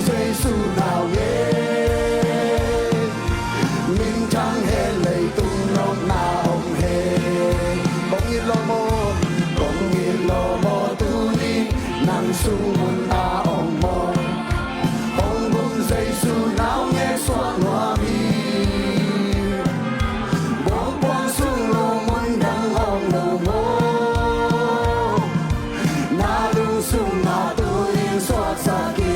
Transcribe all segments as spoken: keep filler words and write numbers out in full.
Jesu nau nge, minthang hen leitung nopna om hen. Kong it lo maw, kong it lo maw, tuni nang sung mun a om maw? Hong bum Jesu nau nge suak nuam hi. Buangpuang sung lo mun dang om lo maw? Na lungsung na tu in suaksak in.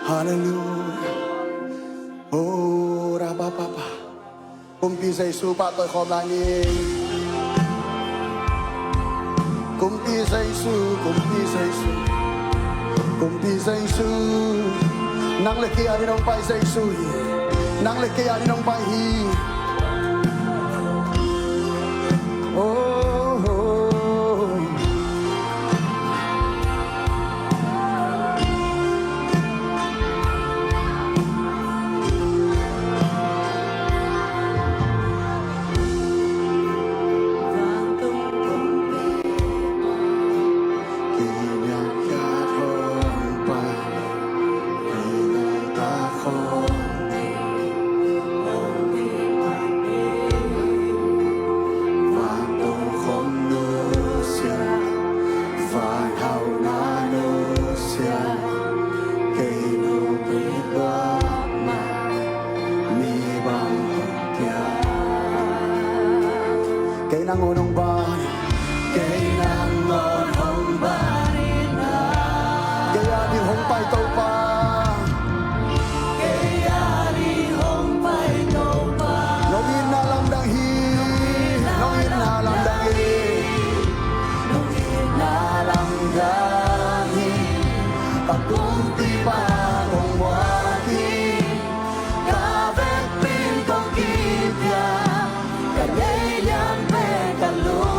Hallelujah. Oh, ra, ba, ba, ba. Kumpi Jesu pahtawi khawm lai ni. Kumpi Jesu, kumpi Jesu, kumpi Jesu. Nang le kei a ding hong pai Jesu hi. Nang le kei a ding hong pai hi. Oh, oh, oh. Kei nangawn hong ban, kei nangawn hong ban in ah. Kei a ding hong pai Topa. Kei a ding hong pai Topa. Nong itna lamdang hi, nong itna lamdang hi. Nong itna lamdang hi. Ka kumpipa kong muak hi. Ka vekpi in kong kipia. Ka neih lian pen ka lung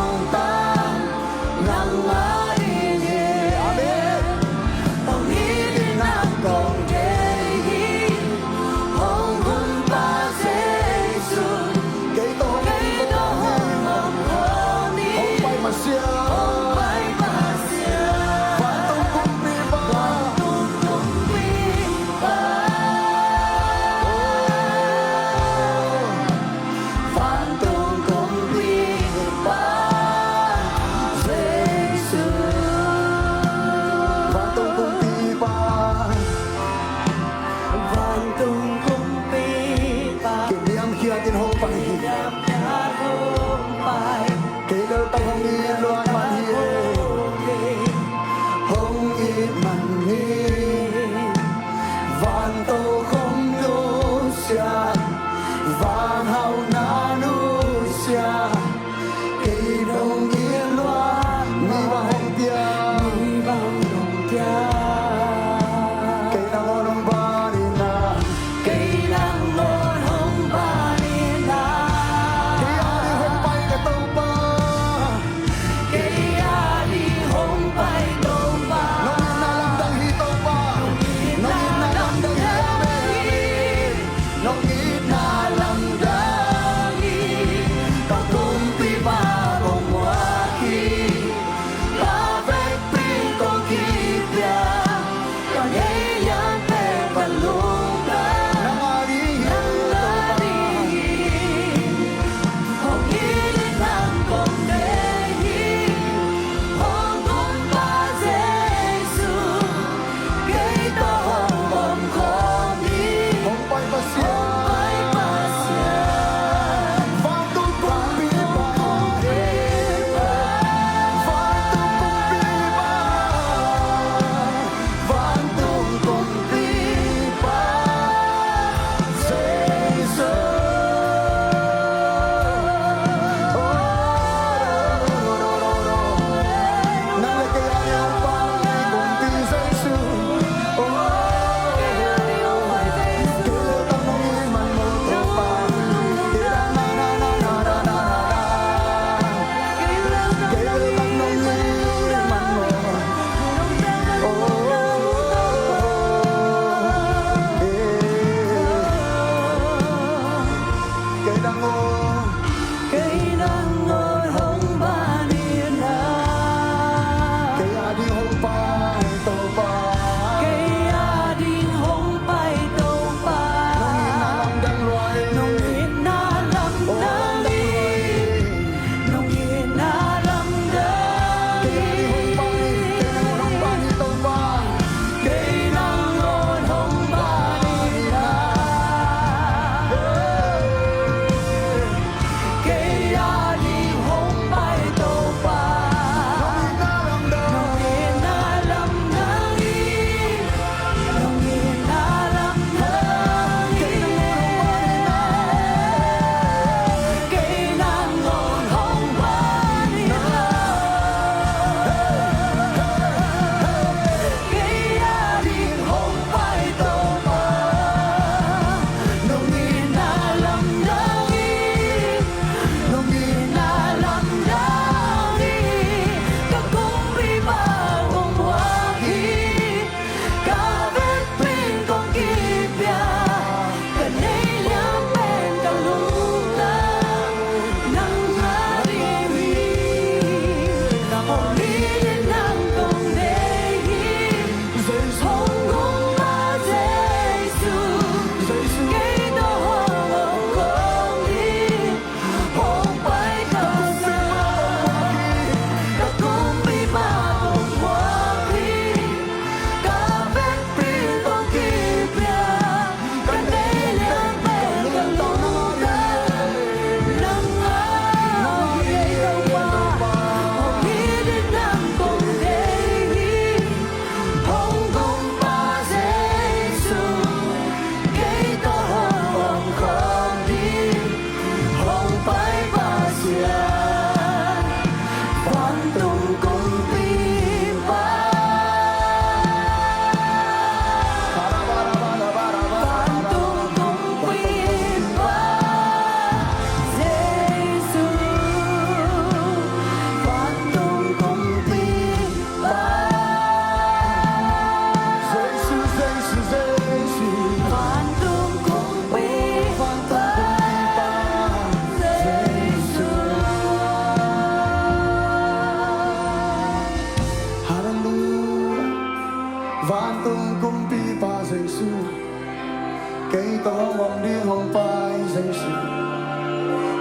Kei tawh hong om ding hong pai Jesu.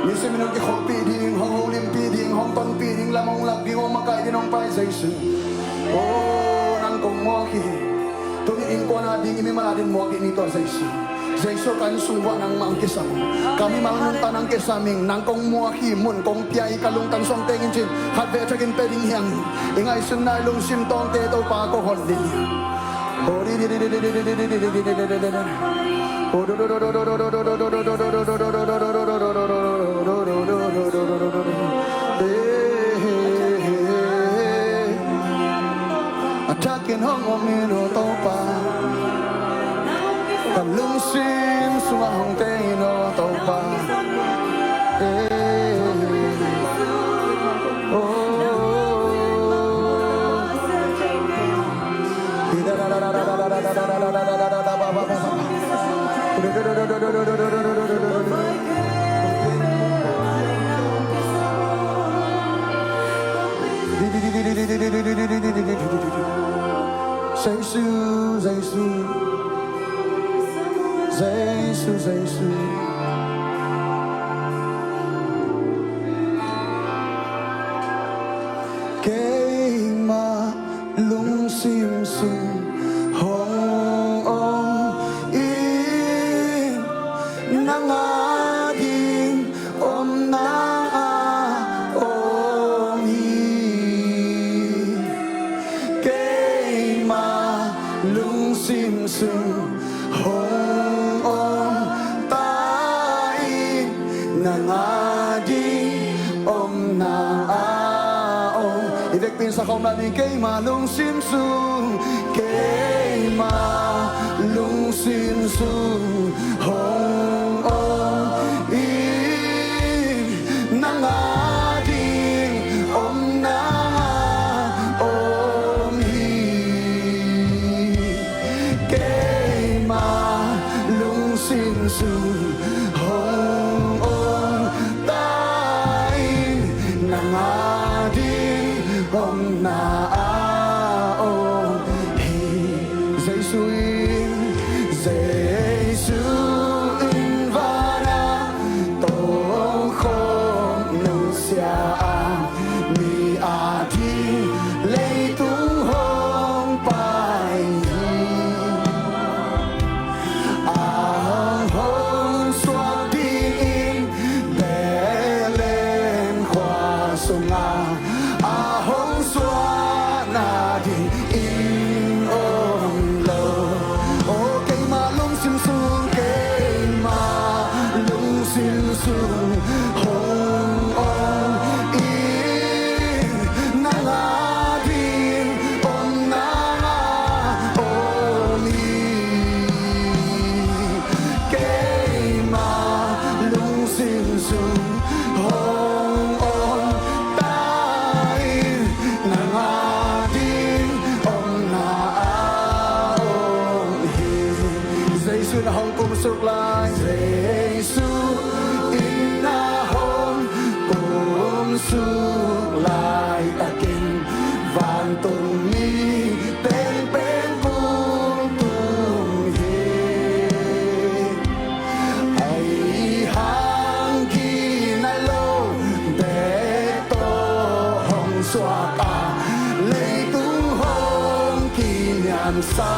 Nisim in hong kikholhpih ding, hong holimpih ding, hong tonpih ding, lam hong lak ding, hong makaih ding hong pai Jesu. Oh, nang kong muak hi. Tuni innkuan a ding, i mimal a ding muak hi ni tua Jesu. Jesu, ka innsung uah nangmah hong kisam. Ka mimal nuntak nang kisam ing, nang kong muak hi, mun kong pia hi, ka lungtang song teng in cin. Khatvei a thakin pia ding hi hang. I ngaihsutna, i lungsim tawngte Topa kong hon ding hi. A thakin hong om in aw Topa, ka lungsim sungah hong teng in aw Topa. Oh. Jesu, Jesu, Jesu, Jesu. Keimah lungsim sung hong om in, nang a ding omna a om hi. Keimah lungsim sung hong om ta in, nang a ding omna a om. I vekpi in sa khawm lai ni. Keimah lungsim sung, keimah lungsim sung hong om in, nang a ding omna a om hi. Keimah lungsim sung hong om ta in, nang a ding omna a om hi. Jesu in, Jesu in van a tokhom nusia a, mi a ding leitung hong pai hi. A hong suak dingin Bethlehem khua sungah, a hong suak nadingin om lo. O keimah lungsim sung, keimah lungsim sung hong om in, nang a ding omna a om hi. Keimah lungsim sung hong om ta in, nang a ding omna a om hi. Jesu in a hong kumsuk lai, Jesu in a hong kumsuk laitakin vantung mi teng pen kul tung hi. Ei hang gina lo bek tawh hong suak a, leitung hong kiniamsa.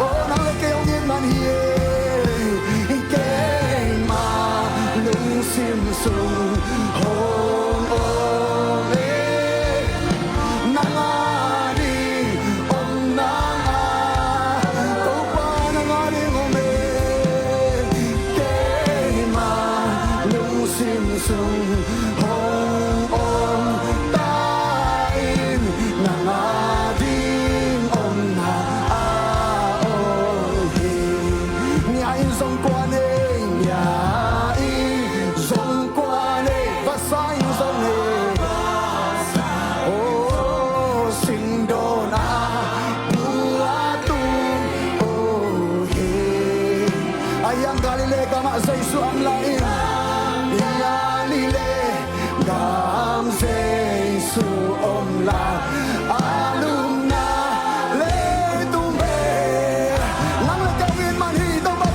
O nang le kei hong it man hi e. Keimah lungsim sung hong om e. Nang a ding omna a, Topa nang a ding om e. Keimah lungsim sung hong om ta in, nang a ding omna a om hi. Nia in zong kuan e, nia in zong kuan e, vasa in zong e. O singdawn a bua tung o hi. A hiang Galilee gamah Jesu om lai in, hiang Galilee gam Jesu om lai a lupna leitung bek. Nang le kei hong it man hi, Topa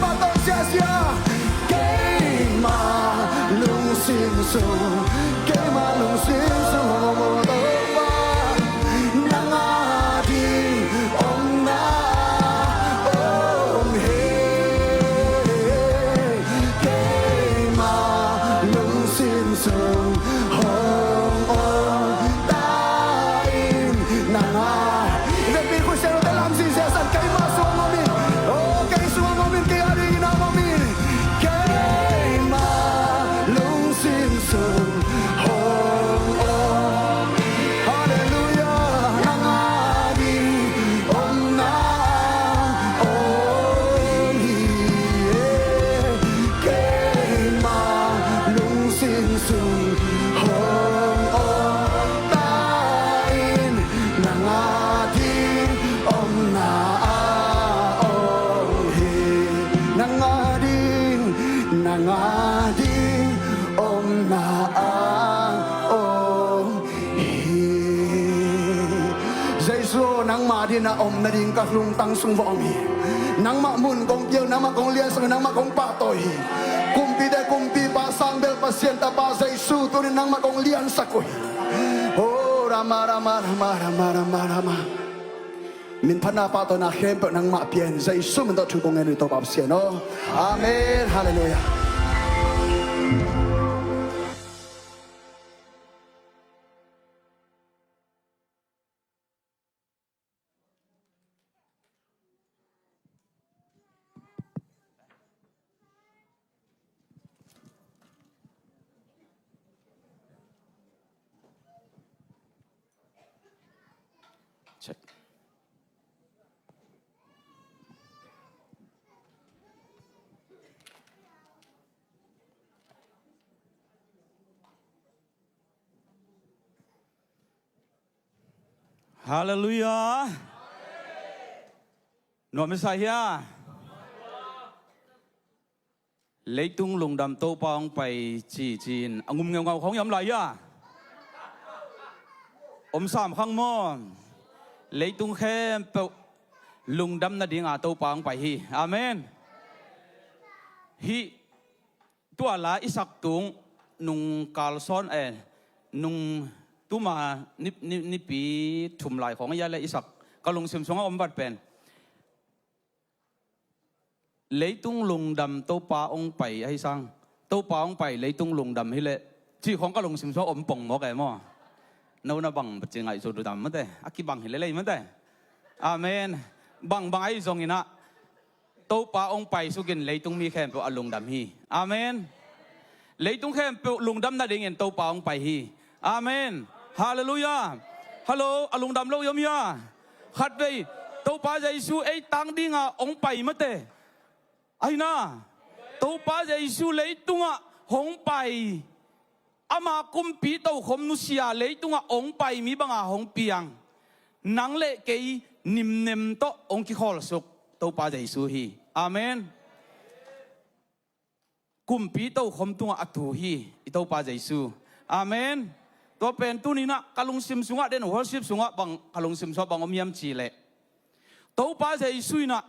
Keima lungsim sung hong om aw Topa, nang a ding omna om hi. Keima lungsim sung hong om ta in, nang a, vekpi Khristian te lamsang siasan, keima sung hong om in, oh, kei sung hong om in, kei a ding in hong om in. Keima lungsim sung hong om. Halleluiah, nang a ding omna om hi. Keima lungsim sung hong om ta in, nang a ding omna om hi. Nang a ding, nang a ding omna om hi. Jesu aw, nangmah ding a om nading ka lungtang sung va om hi. Nangmah mun kong pia uh, nangmah kong liansak uh, nangmah kong pahtawi hi. Kumpite Kumpipa, sangbel Pasian Tapa Jesu, tuni nangmah kong liansak uh hi. Oh, Rama, Rama, Rama, Rama, Rama, Rama. Minphatna, pahtawina khempeuh nangmah pia in, Jesu min tawh thu kong ngen uh hi, Topa Pasian aw. Amen. Halleluiah. Check. Halleluiah. Nuam i sa hia? Leitung lungdam Topa hong pai ci ci-in a ngum ngeungau khawng i om lai hia? Om sam khang maw? Leitung khempeuh lungdam nadinga Topa hong pai hi. Amen. Hih tua la i sak tung nung kalsawn, eh, nung tuma ni, ni, nipi thum lai khawng a hia le i sak, ka lungsim sungah om vat pen leitung lungdam Topa hong pai ahi sang, Topa hong pai leitung lungdam hileh cih khawng ka lungsim sungah om pong mawk e maw? No na bang ci ngaihsut uh dam mate, a kibang hi lelei mate. Amen. Bang bang ahi zongin ah Topa hong paisukin leitung mi khempeuh a lungdam hi. Amen. Leitung khempeuh lungdam nadingin Topa hong pai hi. Amen. Halleluiah. Hallo, a lungdam lo i om hia? Khatvei Topa Jesu ei tang dinga hong pai mate. Ahi na, Topa Jesu leitungah hong pai. Ama kumpi tokhom nusia leitungah hong pai mi banga hong piang. Nang le kei nimnem tawh hong kikhawlsuk Topa Jesu hi. Amen. Kumpi tokhom tungah a tu hi i Topa Jesu. Amen. Tua pen tuninah ka lungsim sungah den worship sungah bang, ka lungsim sungah bang om hiam cihleh, Topa Jesu inah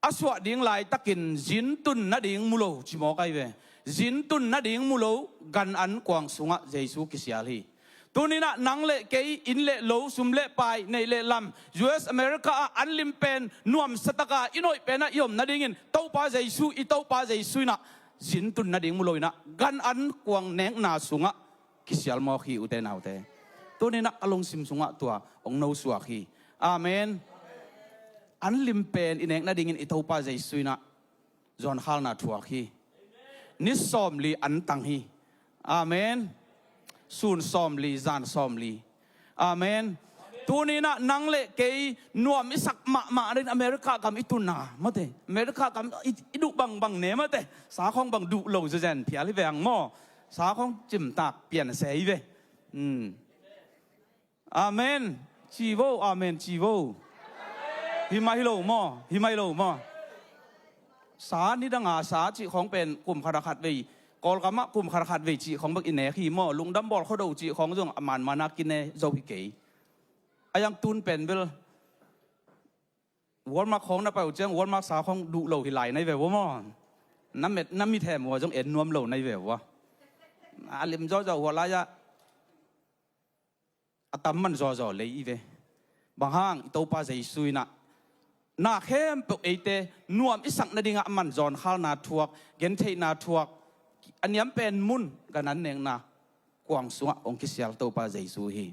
a suah ding laitakin zintun nading mu lo ci mawk ahi ve. Zintun nading mu lo gan an kuang sungah Jesu kisial hi. Tuninah nang le kei inn le lo, sum le pai, neih le lam, U S America ah an lim pen nuamsa taka i noih penah i om nadingin Topa Jesu, i Topa Jesu inah zintun nading mu lo inah gan an kuang nekna sungah kisial mawk hi, ute naute. Tuninah ka lungsim sungah tua hong nosuak hi. Amen. An lim pen i nek nadingin i Topa Jesu inah zawnkhalna thuak hi. Ni sawmli an tang hi. Amen. Sun sawmli, zan sawmli. Amen. Tuninah nang le kei nuam i sak mahmah nadin America gam i tunna mate. America gam i, i duh bangbang ne mate. Sakhawng bang duh lo zezen phial hi veng maw? Sakhawng cimtak pianse hi ve. Hmm. Amen. Ci vo, amen ci vo. Hi mah hi lo maw? Hi mah hi lo maw? Sa nidanga sa cih khawng pen kum khat a khat vei, Kawlgamah kum khat a khat vei cih khawng bek i nek hi maw? Lungdam bawl khuado cih khawng zong a manmana kine zo hi kei. A yang tun pen bel Walmart khawng na pai uh ciang Walmart sa khawng duh lo hi lai nai ve ua maw? Na met, na mit hem ua zong en nuam lo nai ve ua. A lim zawzaw hua lai-ah a tam man zawzaw lei i ve. Bang hang, i Topa Jesu in ah na khempeuh eite nuam i sak nadingah a man zawnkhalna thuak, gentheihna thuak, a niam pen mun, ganhing nekna kuang sungah hong kisial Topa Jesu hi.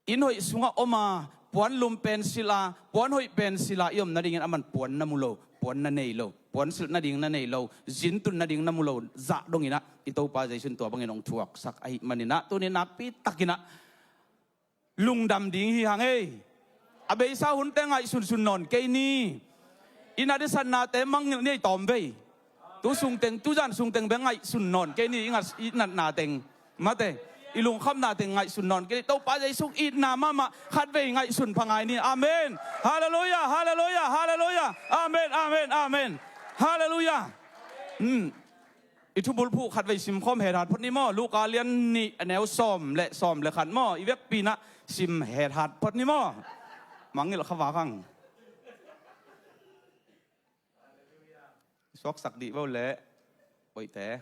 Inn hoih sungah om a, puanlum pen silh a, puan hoih pen silh a i om nadingin a man puan na mu lo, puan na nei lo, puan silh nading na nei lo, zin tun nading na mu lo zah dongin ah i Topa Jesu in tua bangin hong thuaksak ahih manin ah tuni nakpi takin ah lungdam ding hi hang ei. A beisa hunte ngaihsunsun nawn kei ni. I nat i satnate mangngilh ni ei tawmvei. Tu sungteng, tuzan sungteng bek ngaihsun nawn kei ni, i ngat, i natna teng, mate, i lungkhamna teng ngaihsun nawn kei ni. Topa Jesu itna mahmah khatvei ngaihsun pha ngai ni. Amen. Halleluiah, halleluiah, halleluiah. Amen, amen, amen. Halleluiah. Hmm. I thubulphuh khatvei simkhawm hethat phot ni maw? Luka lian nih a neu sawm le sawm le khat maw? I vekpi-in ah sim hethat phot ni maw? Mangngilh kha vak hang. Suaksak dih bo leh, oihte.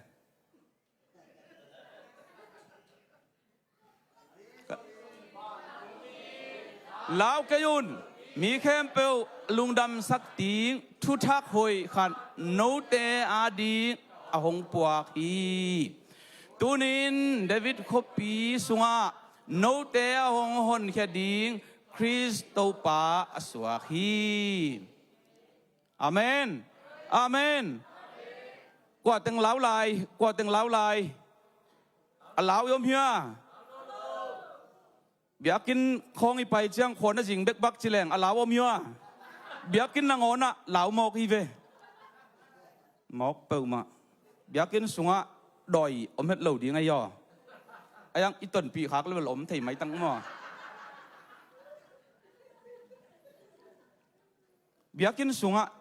Lau kei un, mi khempeuh lungdamsak ding thuthak hoih khat note ading a hong puak hi. Tunin David khuapi sungah note a hong honkhia ding Khrist Topa a suak hi. Amen. Amen. Kua teng lau lai, kua teng lau lai. A lau i om hia? Biakinn khawng i pai ciang khua na zing bek bak ci leng a lau om hia? Biakinn nangawn ah lau mawk hi ve. Mawk peuhmah. Biakinn sungah doi om het lo ding ahi aw. A iang i tonpih khak level om thei maitang maw? Biakinn sungah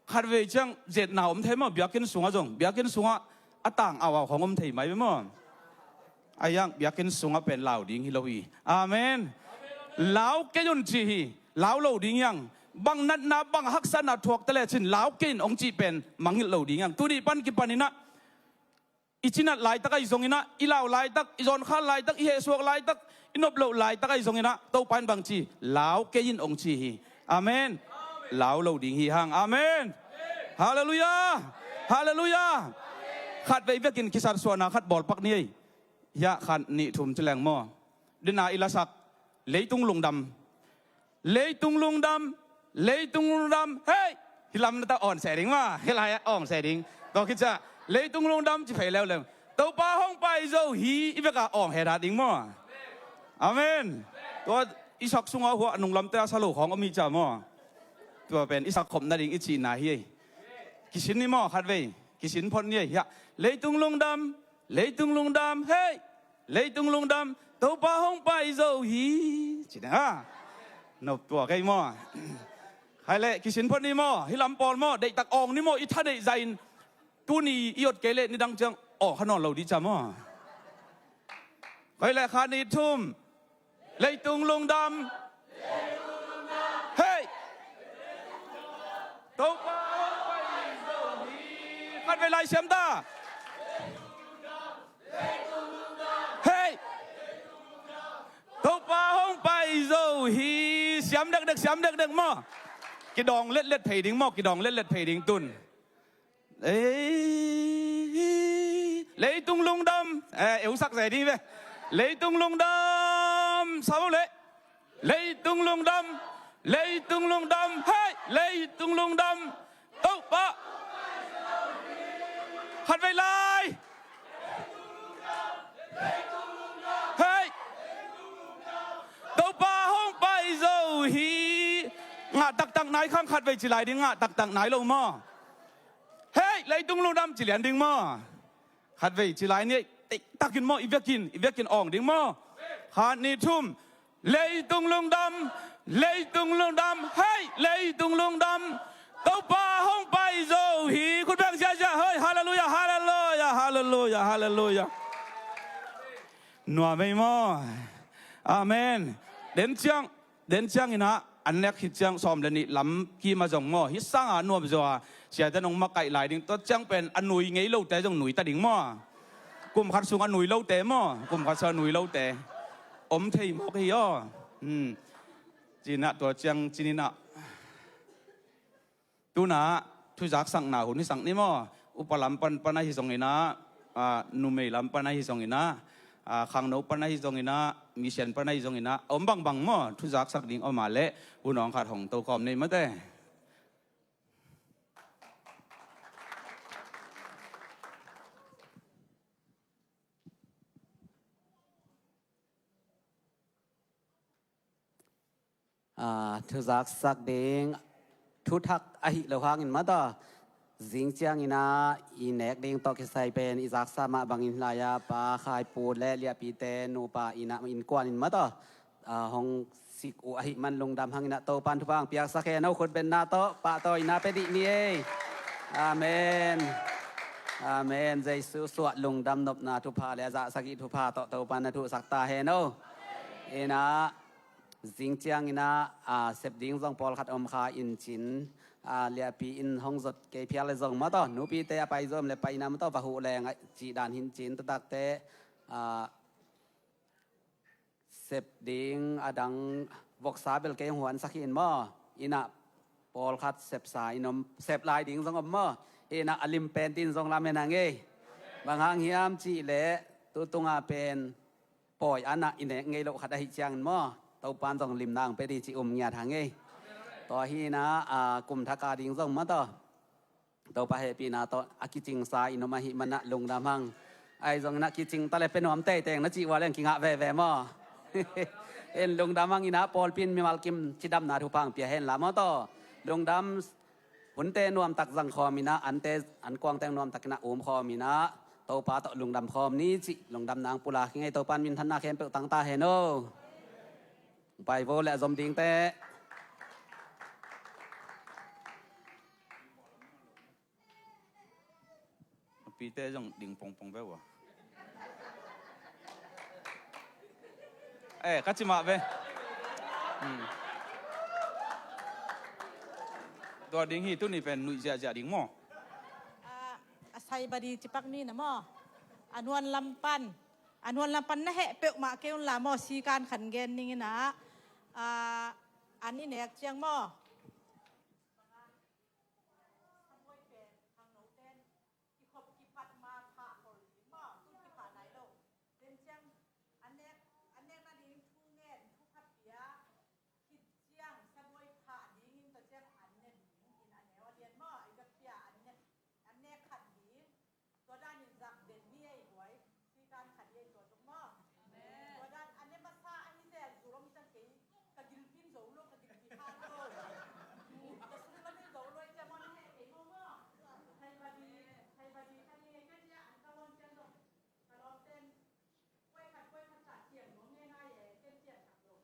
khatvei ciang zetna om thei maw? Biakinn sungah zong, biakinn sungah a tang au au khawng om thei mai ve maw? A iang biakinn sungah pen lau ding hi lo hi. Amen. Lau kei un ci hi. Lau lo ding hi hang. Bang natna, bang haksatna thuak ta lecin lau kei in hong cih pen mangngilh lo ding hi hang. Tuni pan kipanin ah i cinat laitak ahi zongin ah, i lau laitak, i zawnkhal laitak, i hehsuak laitak, i nop loh laitak ahi zongin ah, Topa in bang ci, lau kei in hong ci hi. Amen. Lau lo ding hi hang. Amen. Halleluiah. Halleluiah. Khatvei vekin kisatsuahna khat bawlpak ni ei. Hiah khat nih thum ci leng maw? Dena i lasak. Leitung lungdam. Leitung lungdam, leitung lungdam, hei! Hih lam na ta awn seh ding maw, hih lai awn seh ding. Tua khit ciah, leitung lungdam ci phei leuleu. Topa hong pai zo hi, i vekah awn hethat ding maw. Amen. Tua i sak sungah hua a nunglamte a sa lo khawng om hi ciah maw. Tua pen i sak khop nading i cihna hi ei. Kisin ni maw khatvei, kisin phot ni ei hiah. Leitung lungdam, leitung lungdam, hei! Leitung lungdam, Topa hong pai zo hi. Ci ding a. Nop tua kei maw? Hai leh, kisin phot ni maw? Hih lam pawl maw? Deihtak awng ni maw? I tha deih zahin. Tuni i ot kei leh nidang ciang awng kha nawn lo dih ciah maw? Hai leh, khat nih thum. Leitung lungdam. Hei! Topa hong pai zo hi. Khatvei lai siam ta. Hei! Topa hong pai zo hi. Siam dekdek, siam dekdek maw? Kidawng letlet phei ding maw? Kidawng letlet phei ding tun. Ei, leitung lungdam. Eh, eusak zei ding ve. Leitung lungdam. Sa bo leh. Leitung lungdam. Leitung lungdam. Hei, leitung lungdam. Topa. Khatvei lai. Hei. Topa hong pai zo hi. Ngah taktak nai khang khatvei ci lai ding, ngah taktak nai lo maw? Hei, leitung lungdam ci lian ding maw? Khatvei ci lai ni, ei, takin maw, i vekin, i vekin awng ding maw? Khat nih thum. Leitung lungdam, leitung lungdam, hei, leitung lungdam. Topa hong pai zo hi, khut beng ziazia, hei, halleluiah, halleluiah, halleluiah, halleluiah. Nuam ei maw? Amen. Den ciang, den ciangin ah, an nek khit ciang sawm le nih lam kim a zong maw, hih sanga nuam zaw a, siate nong makaih lai ding, tua ciang pen a nui ngei lote zong nui ta ding maw? Kum khat sungah nui lote maw, kum khat sungah nui lote om thei mawk hi aw. Hmm. Cinah tua ciang cininah tunah thuzaksakna hun hisak ni maw. Upa lam pan pan ahi zonginah, ah, numei lam pan ahi zonginah, ah, khangno pan ahi zonginah, misian pan ahi zonginah, a om bangbang maw, thuzaksak ding om a leh hun awng khat hong tokhawm ni mate. Ah, thuzaksak ding thuthak ahi lo hangin mataw, zing cianginah i nek ding tawh kisai pen i zaksa mah bangin lai-a Pa Khai Pu le Liahpite nupa innah innkuan in mataw, ah, hong sik uh ahi man lungdam hanginah Topan thupha hong piaksak hen aw. Khutbenna tawh pahtawi inah pia dih ni ei. Amen. Amen. Jesu suah lungdam nopna thupha le a zahsakih thupha tawh Topan na thuhsak ta hen aw. Innah zing cianginah, ah, sep ding zong pawlkhat om kha in cin, ah, Liahpi in hong zot kei phial le zong mataw, nupite a pai zom le pai na mataw, va huh leng a cih dan hin cin, tutakte, ah, sep ding a dang voksa bel kei hong huansak hi in maw. Innah pawlkhat sepsa in om, sep lai ding zong om maw. Innah a lim pen tin zong lam hen hang ei. Bang hang hiam cih leh tu tungah pen pawi anah i nek ngei loh khat ahi ciangin maw, Topan zong limna hong pia dih cih um ngiat hang ei. Tua hinah, ah, kum thak a ding zong mataw, Topa hehpihna tawh a kicingsa in om ahi manah lungdam hang. Ahi zonginah kicing ta le pia nuam teiteng na cih uh a leng kingah veve maw. In lungdam hanginah pawlpi in mimal kim cidamna thupha hong pia hen la mataw. Lungdam. Hunte nuamtak zang khawm inah, ante an kuangteng nuamtak inah um khawm inah, Topa tawh lungdam khawm ni cih lungdamna hong pulak hi ing ei. Topan minthanna khempeuh tang ta hen aw. Pai vo le a zom dingte. Pite zong ding pongpong ve ua. Eh, ka ci mah ve. Hmm. Tua ding hi, tuni pen nuih ziahziah ding maw? Ah, a sai badi cipak ni na maw? A nuan lam pan. A nuan lam pan na heh peuhmah kei un la maw, sikan khan gen ning inah. Ah, an i nek ciang maw? Sabuai pen khangno ten kikhop kipat ma phah khol ding maw, tun kiphah nai lo. Den ciang an nek, an nek nading thu ngen, thu khat pia, khit ciang sabuai phah dingin tua ciang an ne dingin a neu a lian maw, i bek pia an nek, an nek khat ding. Tua danin zak den ni ei guai. Sikan khat ei tua tung maw. Amen. Tua dan a ne masa ahi zel zu lom i ciang kei ka gilpi in zo lo, ka gilpi kha lo. Ka sung lam in zo lo i ciang maw na heh kei maw maw. Thai badi, thai badi khat ei ka cia an ka lon ciang lo. Ka lon ten. Kuai khat, kuai khat ta ciang lo nge ngai e, ken ciang khat lo.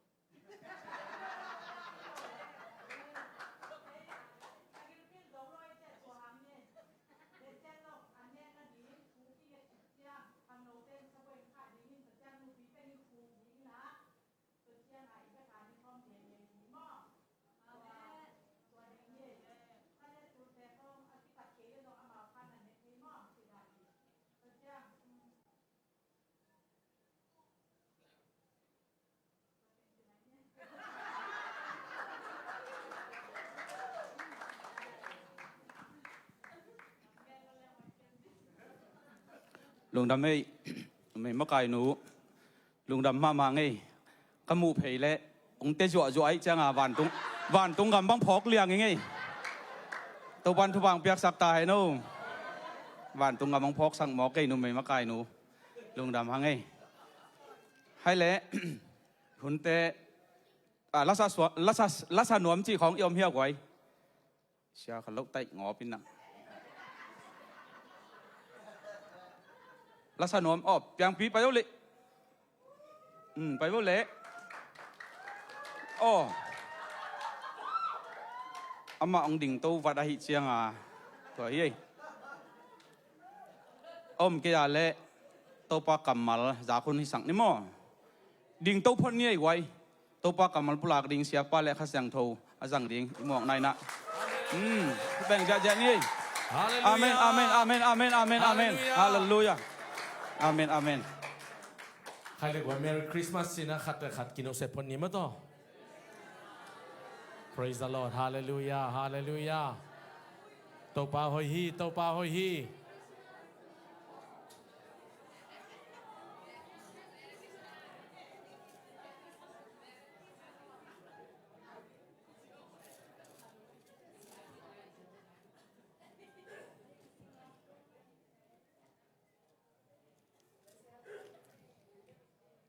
Lungdam ei, mei makainu. Lungdam mahmah ngei. Ka muh phei leh ong te zuahzuah aih cianga vantung, vantung gam bang phawk liang i ngei. Topan thupha ong piaksak ta hen o. Vantung gam bang phawksak mawk kei, numei makainu. Lungdam hang ei. Hai leh hunte, ah, lasa sua-, lasa, lasa nuam cih khawng i om hiau guai. Sia kha loh taih ngawp in ah. Lasa nuam, aw, piangpi pai lo leh. Um, pai lo leh. Aw. Amah ong dingto vat ahi cianga. Tua hi ei. Om kei a leh Topa kammal zak hun hisak ni maw. Dingto phot ni ei guai. Topa kammal pulak ding siapa le Kha Siangtho a zang ding i muak nainah. Hmm, beng ziahziah ni. Hallelujah. Amen, amen, amen, amen, amen, amen. Hallelujah. Hallelujah. Amen, amen. Khai le guai, Merry Christmas cih na khat le khat kinuhsia phot ni maw taw. Praise the Lord. Hallelujah, hallelujah. Topa hoih hi, Topa hoih hi.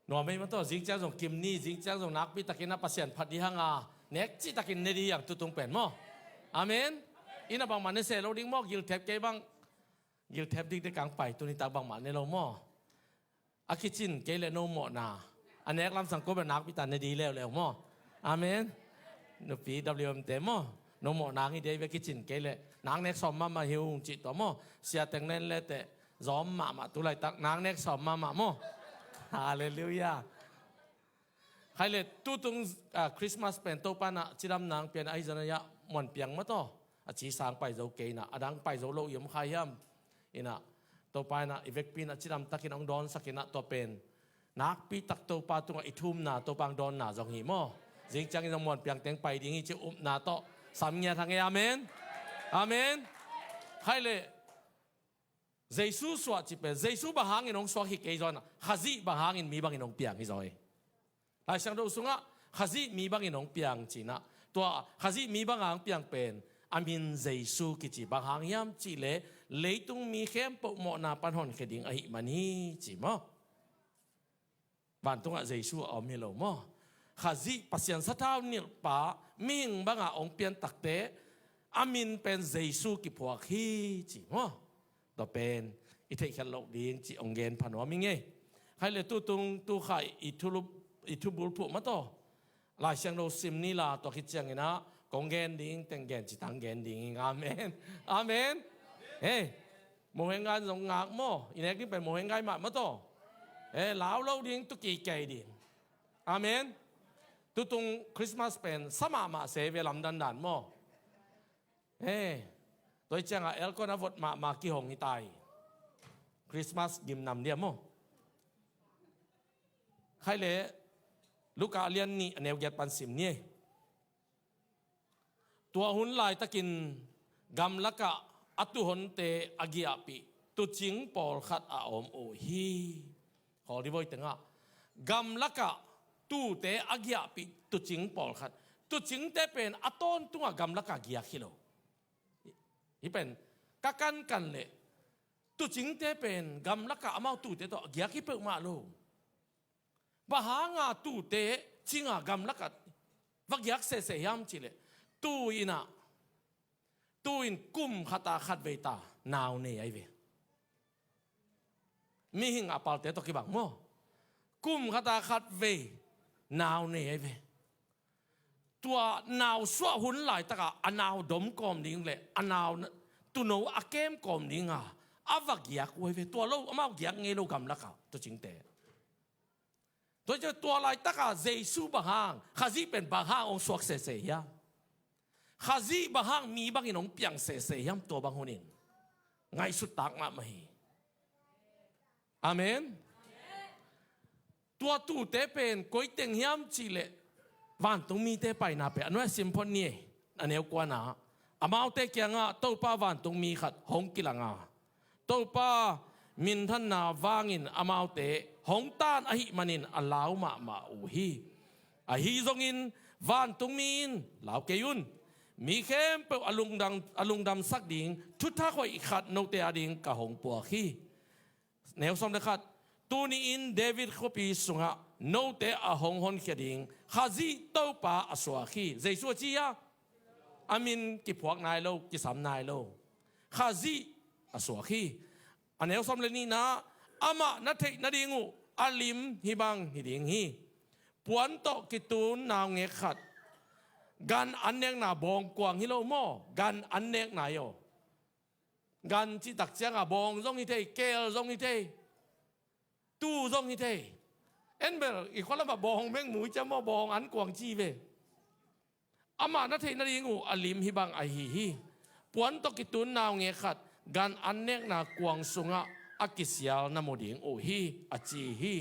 Nuam ei maw taw, zing ciang zong kim ni, zing ciang zong nakpi takin a Pasian phat dih hang a, nek cih takin ne dih hang tutung pen maw. Amen. Inn ah bangmah ne seh lo ding maw, gilthep kei bang, gilthep ding te kang pai, tuni tak bangmah ne lo maw. A kicin kei le no mawhna, a nek lam sang ko bel nakpi ta ne dih leuleu maw. Amen. Nupi W M te maw, no mawhna ngi dei ve, kicin kei le nak nek sawm mahmah hi ung cih tua maw. Sia teng nen le teh zawm mahmah, tu laitak nak nek sawm mahmah maw. Hallelujah. Khai le tutung, ah, Christmas pen Topa in ah cidamna hong pia in ah, ahi zongin ah muan piang maw taw. A ci sang pai zo kei in ah, a dang pai zo lo i om kha hiam? In ah Topa in ah i vekpi in ah cidam takin hong dawnsak in ah, tua pen nakpi tak Topa tungah i thumna, Topa hong dawnna zong hi maw. Zing ciangin zong muan piang teng pai ding hi cih upna tawh sam ngiat hang e. Amen. Amen. Khai le Jesu suah cih pen, Jesu bang hangin hong suak hi kei zaw in ah, Khazih bang hangin mi bangin hong piang hi zaw hi. Lai Siangtho sungah Khazih mi bangin hong piang ci in ah, tua Khazih mi bang hang piang pen a min Jesu kici. Bang hang hiam cih leh leitung mi khempeuh mawhna pan honkhia ding ahih man hi ci maw. Vantungah Jesu a om hi lo maw. Khazih, Pasian sathau nilhpa, mihing banga hong pian takte a min pen Jesu kiphuak hi ci maw. Tua pen i theihkhiat loh ding cih hong gen pha nuam ing ei. Khai le tutung, tu khai i thulup, i thubulphuh maw taw. Lai Siangtho sim ni la, tua khit ciangin ah kong gen ding teng gen ci tang gen ding ing. Amen. Amen. Hei, moheng gai zong ngak maw. I nek ding pen moheng gai mah maw taw. Hei, lau lo ding, tu kikei ding. Amen. Tutung Christmas pen sa mahmah se ve, lamdang dan maw. Hei, tua hi ciangah aircon a vot mahmah kihong hi ta hi. Christmas gimnam dia maw. Khai le Luka a lian nih, a neu giat pan sim ni ei. Tua hun laitakin gamlakah a tuuhonte a giahpih tuucing pawlkhat a om uh hi. Khawl dih voi tengah, gamlakah tuute a giahpih tuucing pawlkhat. Tuucingte pen a tawntungah gamlakah giak hi lo. Hih pen ka kankan leh, tuucingte pen gamlakah amau tuute tawh giak hi peuhmah lo. Bang hanga tuute cinga gamlakah va giak sehseh hiam cih leh, tu-in ah, tu-in kum khata khatvei ta nau nei ahi ve. Mihing a palte tawh kibang maw. Kum khata khatvei nau nei ahi ve. Tua nau suah hun laitaka a nau dom kawm ding le a nau tuuno a kem kawm dinga a va giak uh ahi ve. Tua lo, amau giak ngei lo gamlakah tuucingte. Tua, tua laitaka Jesu bang hang, Khazih pen bang hang hong suak sehseh hiam? Khazih bang hang mi bangin hong piang sehseh hiam, tua bang hunin? Ngaihsut tak mahmah hi. Amen. Tua tuute pen koi teng hiam cih leh, vantungmite paina pen a nuai sim phot ni ei. A neu kuana, amaute kiangah Topa vantungmi khat hong kilanga, Topa minthanna vangin amaute hong tan ahih manin a lau mahmah uh hi. Ahi zongin vantungmi in, lau kei un, mi khempeuh a lungdam, a lungdamsak ding thuthak hoih khat note ading ka hong puak hi. Neu sawm le khat, tuni-in David khuapi sungah note a hong honkhia ding Khazih Topa a suak hi. Jesu a ci a, a min kiphuak nai lo, kisam nai lo. Khazih a suak hi. A neu sawm le nihna, amah na theih nading uh a lim hih bang hi ding hi. Puan tawh kitun naungek khat. Gan an nekna bawng kuang hi lo maw, gan an nekna hi aw. Gan cih tak cianga bawng zong hi thei, keel zong hi thei, tuu zong hi thei. En bel i khua lamah bawng beng mu i ciang maw, bawng an kuang ci ve. Amah na theih nading uh a lim hih bang ahi hi. Puan tawh kitun naungek khat gan an nekna kuang sungah a kisial na mu ding uh hi, a ci hi.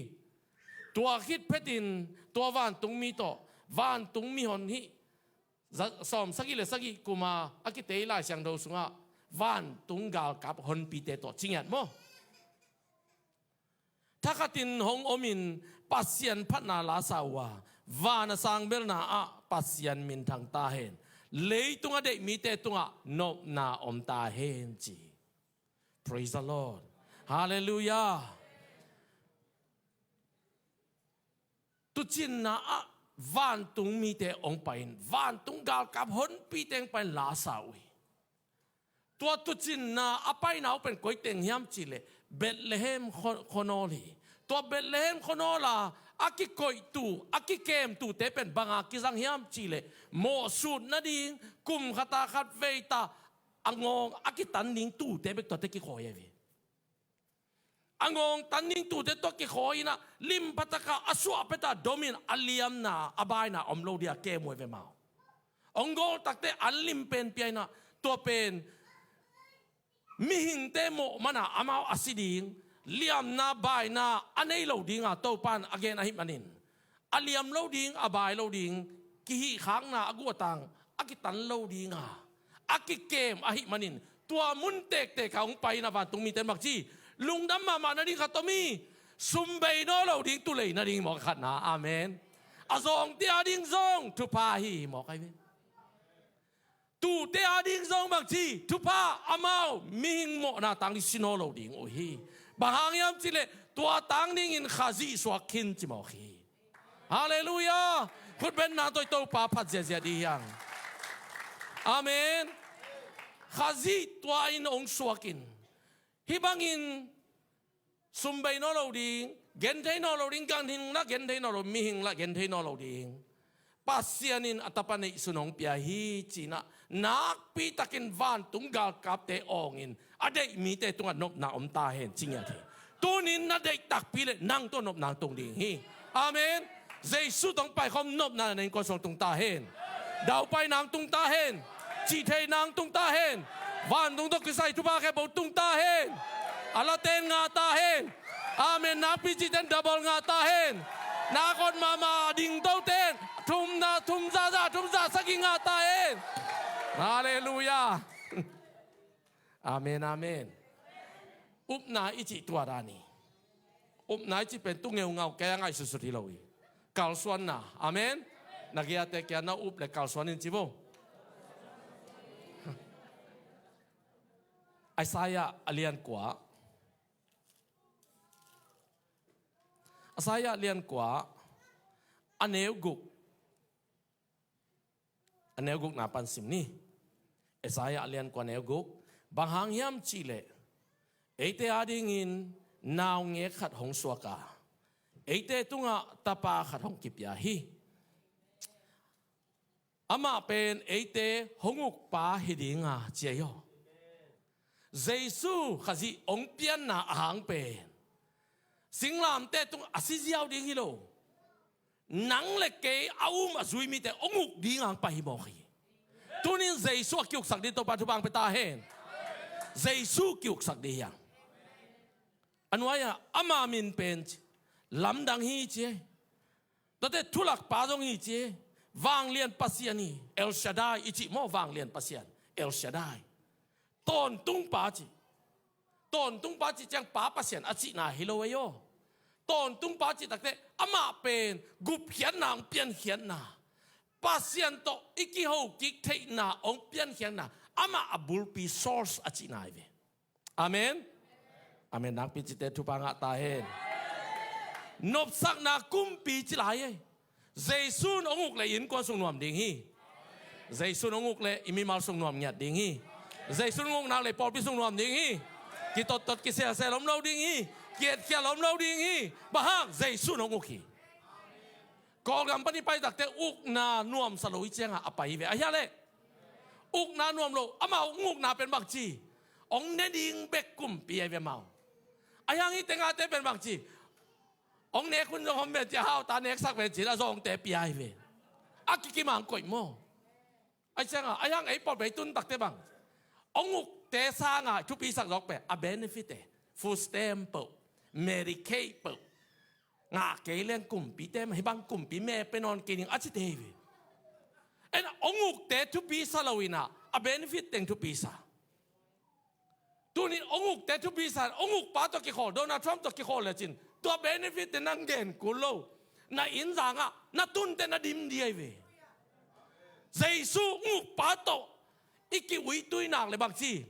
Tua khit phetin tua vantungmi tawh, vantung mihon hih za-, sawm sagih le sagih kuma a kitei Lai Siangtho sungah vantung galkap honpite tawh ci ngiat maw? Thakhatin hong omin Pasian phatna lasa uh a, van a sang belna ah Pasian minthang ta hen. Leitung a deih mite tungah nopna om ta hen ci. Praise the Lord. Hallelujah. Tuucinna ah vantung mite hong pai-in, vantung galkap honpite hong pai-in lasa uh hi. Tua tuucinna a paina uh pen koi teng hiam cihleh Bethlehem kho-, khuanawl hi. Tua Bethlehem khuanawl a a kikoihtu, a kikemtute pen banga kizang hiam cihleh mawhsut nading, kum khata khat veita a ngawng a kitan ding tute bek tuate kikhawi ahi ve. A ngawng tan ding tute tua kikhawi inah, lim phataka a suah peta domin a liamna, a baina om lo dia kem uh ve mau. Hong gawl takte an lim pen pia inah, tua pen mihingte mawh mana amau a si ding, liamna baina a nei lo dinga Topan a gen ahi manin, a liam lo ding, a bai lo ding, kihihkhakna a guatang a kitan lo dinga a kikem ahi manin, tua mun tektek a hong pai-in a vantung mite in bang ci, lungdam mahmah nading khat om hi. Sum bei nawn lo ding, tu lei nading hi mawk a khatna. Amen. A zawngte a ding zong thupha hi mawk ahi ve. Tute a ding zong bang ci, thupha, amau mihing mawhna tang ding si nawn lo ding uh hi. Bang hang hiam cihleh tua tang dingin Khazih suak khin ci mawk hi. Halleluiah. Khutbenna tawh i Topa phat ziahziah dih hiang. Amen. Khazih tua in hong suakin, hih bangin sum bei nawn lo ding, genthei nawn lo ding, ganhing lah genthei nawn lo, mihing lah genthei nawn lo ding, Pasian in a Tapa neihsun hong pia hi ci-inah, nakpitakin vantung galkapte awngin a deih mite tungah nopna om ta hen ci ngiat hi. Tunin na deih takpi leh nang tawh nopna tung ding hi. Amen. Jesu tawh paikhawm nopna na innkuan sung tung ta hen. Daupai nang tung ta hen. Cihthei nang tung ta hen. Vantung tawh kisai thupha khempeuh tung ta hen. A laten ngah ta hen. Amen. Nakpi cihten double ngah ta hen. Nak hon mahmah dingtoten thumna thum za za thum za sagih ngah ta hen. Halleluiah. Amen, amen. Upna i cih tua dan hi. Upna i cih pen tu ngeungau kei a ngaihsutsut hi lo hi. Kalsuanna. Amen. Na giate kia na up le kalsuan in ci vo. Isaiah a lian kua. Isaiah a lian kua, a neu guk. A neu gukna pan sim ni. Isaiah a lian kua, neu guk. Bang hang hiam cihleh, eite adingin naungek khat hong suak a, eite tungah tapa khat hong kipia hi. Amah pen eite hong ukpa hi dinga ci ahi aw. Jesu Khazih hong pianna ahang pen singlamteh tung a si ziau ding hi lo. Nang le kei a um a zui mite hong uk dinga hong pai hi mawk hi. Tunin Jesu a kiuksak ding Topa thupha hong pia ta hen. Jesu kiuksak ding hi hang. A nuai-ah ama min pen ci, lamdang hi ci e. Tuate thulakpa zong hi ci e. Vanglian Pasian hi. El Shaddai i cih maw, vanglian Pasian. El Shaddai. Tawntungpa ci. Tawntungpa cih ciang Pa Pasian a cihna hi lo ei aw. Tawntungpa cih takte amah pen gupkhiatna hong piankhiatna, Pasian tawh i kihokik theihna hong piankhiatna, amah a bulpi source a cihna hi ve. Amen. Amen. Nakpi cihte thupha ngah ta hen. Nopsakna kumpi ci lai ei. Jesu'n hong uk leh i innkuan sung nuam ding hi. Jesu'n hong uk leh i mimal sung nuam ngiat ding hi. Jesu'n hong uk nak leh i pawlpi sung nuam ding hi. Kitottot kiselsel om lo ding hi. Kietkhial om lo ding hi. Bang hang? Jesu'n hong uk hi. Kawlgam pan i pai takte ukna nuamsa lo i cianga a pai hi ve. A hia leh? Ukna nuam lo, amau hong ukna pen bang ci? Hong ne ding bek kumpi ahi ve amau. A hiang hih tengahte pen bang ci? Hong nek hun zong hong ven ci, a hauta neksak ven ci, a zawngte pia ahi ve. A kikim a hong koih maw. Ahi cianga, a hiang ei pawlpi tun takte bang, hong ukte sanga thupisak zawk pen a benefit e. Food stamp peuh, Medicaid peuh, ngah kei leng kumpite mah, hih bang kumpi me pe nawn kei ning a ci te hi ve. En, hong ukte thupi sa lo in ah, a benefit teng thupi sa. Tunin hong ukte thupi sa, hong ukpa tawh kikhawl, Donald Trump tawh kikhawl lecin, tua benefit te nang gen kul lo. Na inn zangah na tunte na dim ding ahi ve. Jesu hong ukpa tawh i ki-uitui nak le bang ci?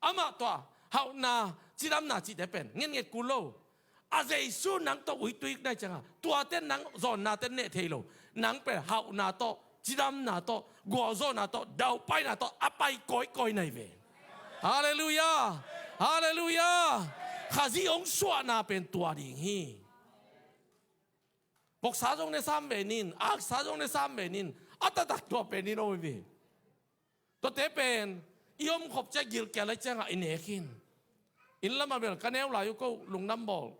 Amah tua hauhna, cidamna cihte pen ngetnget kul lo. A Jesu nang tawh uitui nai cianga, tuate nang zawnnate neh thei lo. Nang pen hauhna tawh, cidamna tawh, gualzawhna tawh, daupaina tawh a pai kawikawi nai ve. Halleluiah. Halleluiah. Khazih hong suahna pen tua ding hi. Boksa zong ne sam ve nin, aksa zong ne sam ve nin, a taktak tua pen in om hi ve. Tuate pen i omkhop ciang gilkial lai ciangah i nek hi. Inn lamah bel ka neu lai uh, ko lungdam bawl.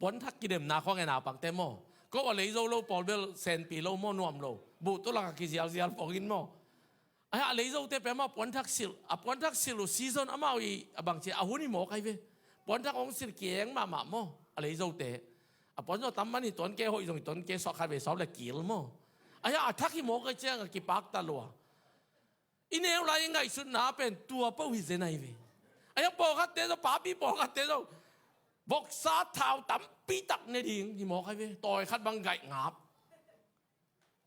Puanthak kidemna khawng e, naupangte maw. Ko a lei zo lo pawl bel senpi lo maw, nuam lo. Buh tu lakah kizialzial pawngin maw. Ahi a lei zote pen amau puanthak silh, a puanthak silh uh season amau i a bangci a hun hi mawk ahi ve. Puanthak hong silh kieng mahmah maw a lei zote. A puan zaw tam man hi tuan ke, hoih zong hi tuan ke, suah khat vei sawm le kil maw. Ahi a thak hi mawk ahi ciangah kipakta lua. I neu lai i ngaihsutna pen tua peuh hi zen ahi ve. Ahi a pawlkhatte zaw, papi pawlkhatte zaw, voksa thau tampi tak ne ding hi mawk ahi ve. Tawi khat bang gaih ngap.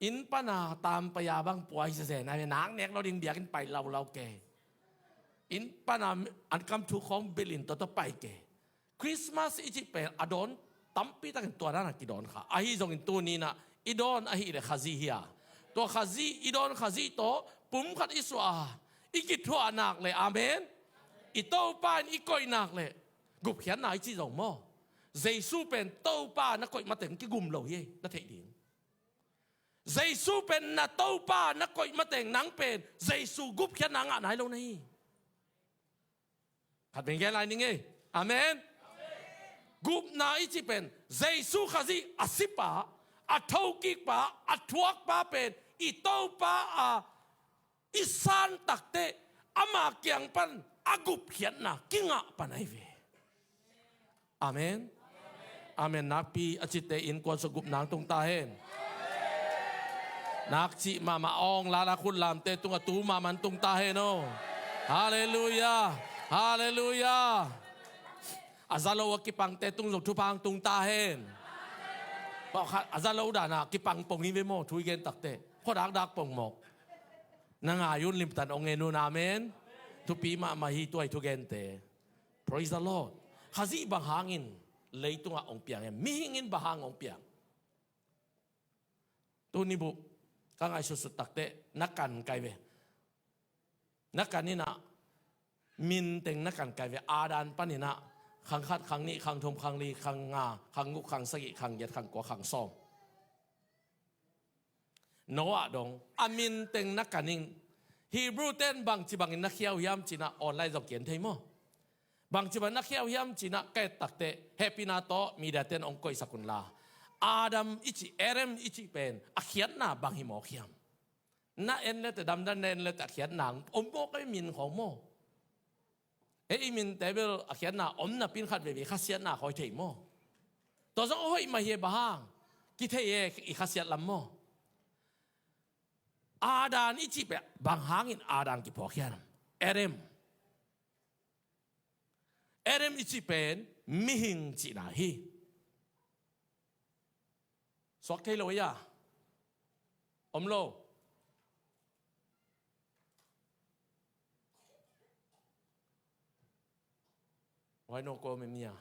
Inn pana tampai a bang puai sese na, nak nek lo ding, biakinn pai laulau ke. Inn pana an kam thu khawng bilin tawh tawh pai ke. Christmas i cih pen a dawn tampi takin tua dana kidawn kha. Ahi zongin tuni inah i dawn ahih leh Khazih hi a, tua Khazih, i dawn Khazih tawh pumkhat i suah a, i kithuah nak leh, amen, i Topa in i koih nak leh gupkhiatna i cih zong maw. Jesu pen Topa na koih mateng kigum lo hi, na theih ding. Jesu pen na Topa na koih mateng nang pen Jesu gupkhiatna ngah nai lo na hi. Khat vei gen lai ning ei. Amen. Gupna i cih pen Jesu Khazih a sipa, a thokikpa, a thuakpa pen i Topa a i san takteh ama kiang pan a gupkhiatna kingah pan ahi ve. Amen. Amen nakpi a cite in kuan suk gupna ang tung ta hen. Nak cih mahmah awng lala khut lamte tungah tu mahmah ang tung ta hen aw. Halleluiah. Halleluiah. A za lo a kipangte tung zong thupha ang tung ta hen. Pawlkhat a za lo dana kipang pong hi ve maw, thu i gen takteh. Khuadakdak pong mawk. Na ngai un, limtan ong en un, amen. Thupi mahmah hi tua i thugente. Praise the Lord. Khazih bang hangin leitungah ong piang em? Mihing in bang hang ong piang? Tuni buh ka ngaihsutsut takteh na kan kai ve. Na kan inah minteng na kan kai ve. Adam paninah khang khat, khang nih, khang thum, khang li, khang nga, khang guk, khang sagih, khang giat, khang kua, khang sawm. Noah dong a minteng na kan ing. Hebrew ten bangci bangin na khiau hiam cinah online zong kian thei maw. Bangci bangin na khiau hiam cinah ka et takteh hehpihna tawh media ten ong koihsak unla, Adam i cih, Adam i cih pen a khiatna bang hi mawk hiam? Na en lete damdam, na en lete a khiatna om mawk ahi, min khawng maw. Ei i minte bel a khiatna om napi in khat veivei khasiatna khawi thei maw. Tua zong a hoih mah hi e, bang hang? Kithei e i khasiat lam maw. Adam i cih pen bang hangin Adam kiphuak hiam? Adam. Adam i cih pen mihing cihna hi. Suak thei lo ei a om lo. Huai no ko mimia.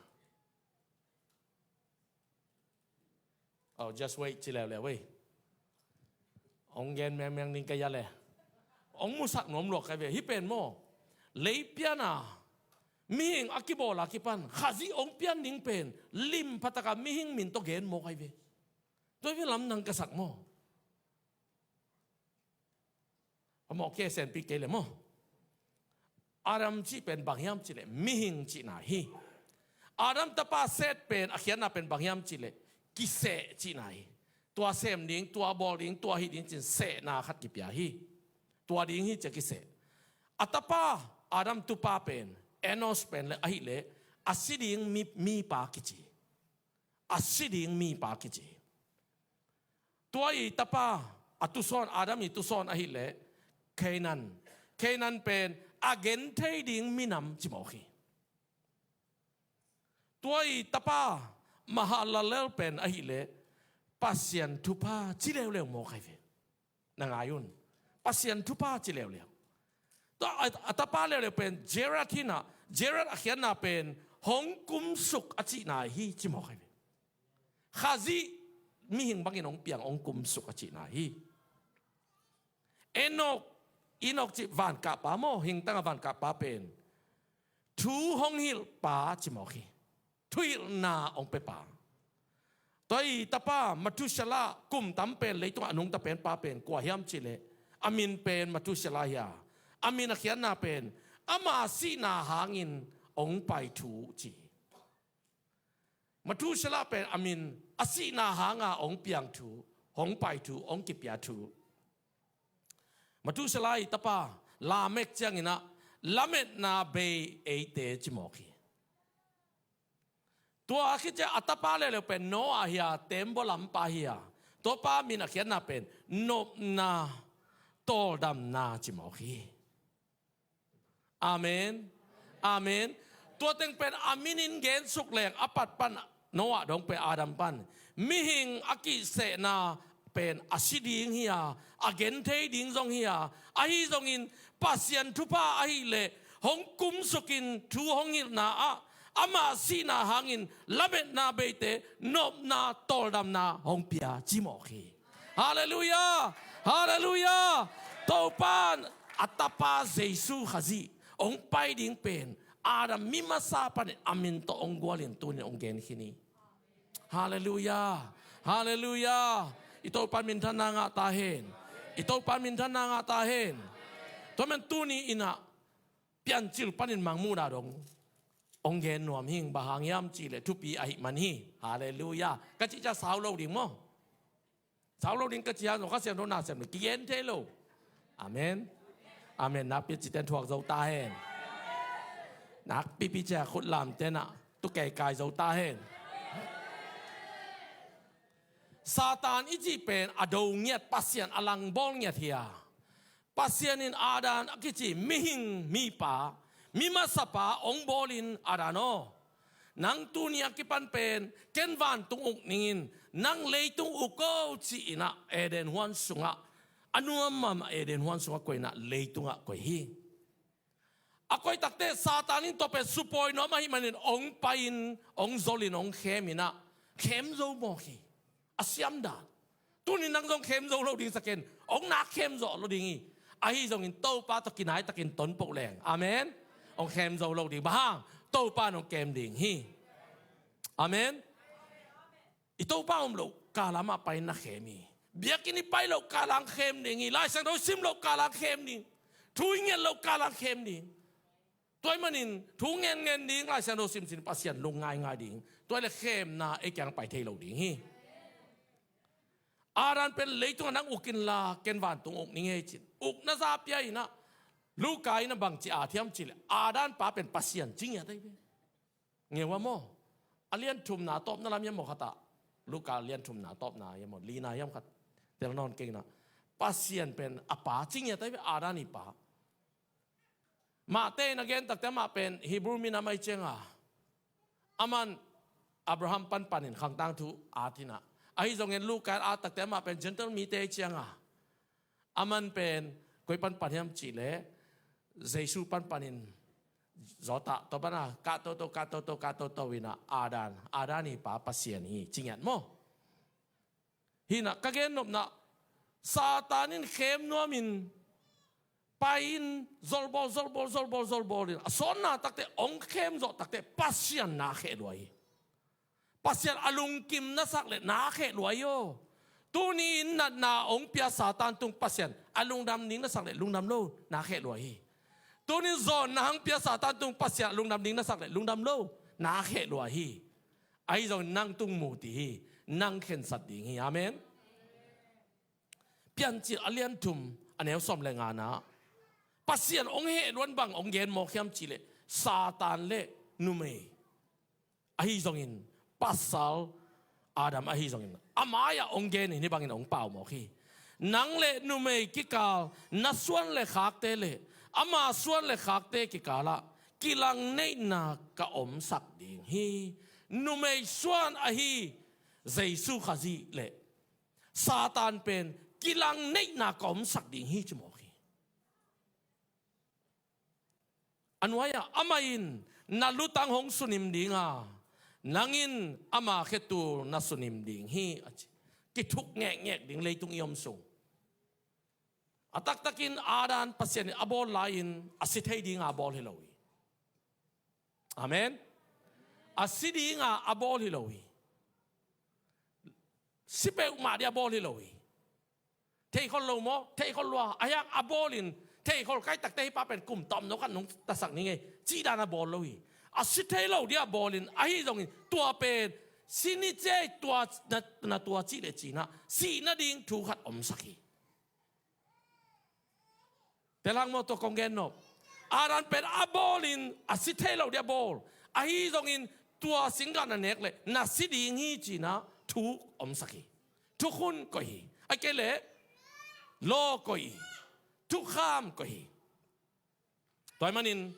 Oh, just wait ci leuleu ei. Ong gen mengmeng ning ka ya le. Ong musak nuam luak kai ve. Hih pen maw, leipiana mihing a kibawl a kipan Khazih ong pian ning pen lim phataka mihing min tawh gen mawk ahi ve. Tua hi ve, lamdang ka sak maw. A mawh kei, senpi kei le maw. Adam cih pen bang hiam cihleh mihing cihna hi. Adam tapa Seth pen a khiatna pen bang hiam cihleh kiseh cihna hi. Tua sem ding, tua bawl ding, tua hih ding cin sehna khat kipia hi. Tua ding hi cia kiseh. A tapa, Adam tupa pen Enos pen le ahih leh a si ding mi, mipa kici. A si ding mipa kici. Tua i tapa, a tusawn, Adam i tusawn ahih leh Canaan. Canaan pen a genthei ding minam ci mawk hi. Tua i tapa Mahalalel pen ahih leh Pasian thupha ci leuleu mawk ahi ve. Na ngai un. Pasian thupha ci leuleu. Tua a, a tapa leuleu pen Jared hi na, Jared a khiatna pen hong kumsuk a cihna hi ci mawk ahi ve. Khazih mihing bangin hong piang, hong kumsuk a cihna hi. Enok, Enok cih vankahpa maw, hingtanga vankahpa pen thu hong hilhpa ci mawk hi. Thuhilhna hong pepa. Tua i tapa Methuselah kum tam pen leitungah a nungta penpa pen kua hiam cih leh a min pen Methuselah hi a, a min a khiatna pen ama sihna hangin hong pai thu ci. Methuselah pen a min a sihna hanga hong piang thu, hong pai thu, hong kipia thu. Methuselah i tapa Lamek cianginah lametna bei eite ci mawk hi. Tua a khit ciang a tapa leuleu pen Noah hi a, tembaw lampa hi a, tuapa min a khiatna pen nopna, tawldamna ci mawk hi. Amen. Amen. Tua teng pen a minin gensuk leng a pat pan Noah dong pen Adam pan mihing a kihsehna pen a si ding hi a, a genthei ding zong hi a, ahi zongin Pasian thupha ahih leh hong kumsukin thu hong hilhna ah ama sihna hangin lametna beite nopna, tawldamna hong pia ci mawk hi. Halleluiah. Halleluiah. Topan a tapa Jesu Khazih hong pai ding pen Adam mi masa panin a min tawh hong gualin tunin hong gen khin hi. Halleluiah. Halleluiah. I Topan minthanna ngah ta hen. I Topan minthanna ngah ta hen. Tua man tuni inah Piancil panin Mangmuhna dong hong gen nuam hing, bang hang hiam cih leh thupi ahih man hi. Halleluiah. Ka cih ciang sau lo ding maw? Sau lo ding ka cih hang zong Kha Siangtho na sem lo kigen thei lo. Amen. Amen. Nakpi cih ten thuak zo ta hen. Nakpipi ciang khut lam tenah tu kaikai zo ta hen. Satan i cih pen a do ngiat, Pasian a langbawl ngiat hi a. Pasian in Adam a kici mihing, mipa, mi masapa hong bawlin, Adam aw, nang tuni a kipan pen ken vantung uk ning in, nang leitung uk o ci-inah Eden huan sungah, a nuam mahmah Eden huan sungah koih inah leitungah koih hi. A koih takteh Satan in tua pen supawi nuam ahih manin hong pai-in, hong zolin, hong khem inah khem zo mawk hi. A siam dan. Tuni nang zong khem zo lo ding sa ken, hong nak khem zo lo ding hi. Ahi zongin Topa tawh kinaitakin tonpok leng, amen, hong khem zo lo ding. Bang hang? Topa in hong kem ding hi. Amen. I Topa om loh kal ah mah pai-in na khem hi. Biakinn i pai loh kal ah khem ding hi. Lai Siangtho i sim loh kal ah khem ding. Thu i nget loh kal ah khem ding. Tua ahih manin thu ngenngen ding, Lai Siangtho simsim, Pasian lung ngaingai ding. Tua hi leh khemna ei kiang pai thei lo ding hi. Adam pen leitungah nang uk inla ken vantung uk ning ei cin. Ukna za pia inah Luka inah bangci at hiam cih leh Adam pa pen Pasian ci ngiat ahi ve. Ngeu a maw? A lian thumna tawpna lam hiam maw khatah. Luka lian thumna tawpna hiam maw, lina hiam khat tel nawn kei inah Pasian pen a pa ci ngiat ahi ve, Adam i pa. Mate in a gen takte amah pen Hebrew minam ahi cianga, aman Abraham panpanin khangtang thu at inah, ahi zongin Luka in at takte amah pen Gentile mite ahi cianga, aman pen koi panpan hiam cih leh Jesu panpanin zawtah tua pana kah toto, kah toto, kah toto inah Adam, Adam i pa Pasian hi ci ngiat maw? Hi inah ka gen nopna, Satan in khem nuamin pai-in zolbawl, zolbawl, zolbawl, zolbawl in a sawnna takteh hong khem zawh takteh Pasian na kheh lua hi. Pasian a lungkim na sak leh na kheh lua hi aw. Tuni-in natna hong pia Satan tung Pasian a lungdam ding na sak leh lungdam lo, na kheh lua hi. Tuni-in zawnna hong pia Satan tung Pasian a lungdam ding na sak leh lungdam lo, na kheh lua hi. Ahi zongin nang tung mu ti hi. Nang khensat ding hi. Amen. Piancil a lian thum a neu sawm le ngana Pasian hong heh luan bang hong gen mawk hiam cih leh, Satan le numei ahi zongin, pasal Adam ahi zongin, a mai-ah hong genin hih bangin hong pau mawk hi. Nang le numei kikal, na suan le khakte le ama suan le khakte kikalah kilangneihna ka omsak ding hi. Numei suan ahi Jesu Khazih le Satan pen kilangneihna ka omsak ding hi ci mawk hi. A nuai-ah amah in na lutang hong sunim ding a, nang in ama khetul na sunim ding hi, a ci. Kithuk ngekngek ding leitung i om sung. A taktakin Adam Pasian in a bawl lai-in a si thei dinga a bawl hi lo hi. Amen. A si dinga a bawl hi lo hi. Si peuhmah ding a bawl hi lo hi. Theikhol lo maw, theikhol lua, a hiang a bawlin, theikhol kaitakte hih pa pen kum tawm no khat nong tasak ning ei, cih dan a bawl lo hi. A si thei lo ding a bawlin, ahi zongin tua pen si ni cei, tua na, na tua cih le cinah sihna ding thu khat omsak hi. Telhang maw, tua kong gen nop. Adam pen a bawlin a si thei lo ding a bawl. Ahi zongin tua singgah na nek le na si ding hi cinah thu omsak hi. Thukhun koih hi. A kei le law koih hi. Thukham koih hi. Tua ahih manin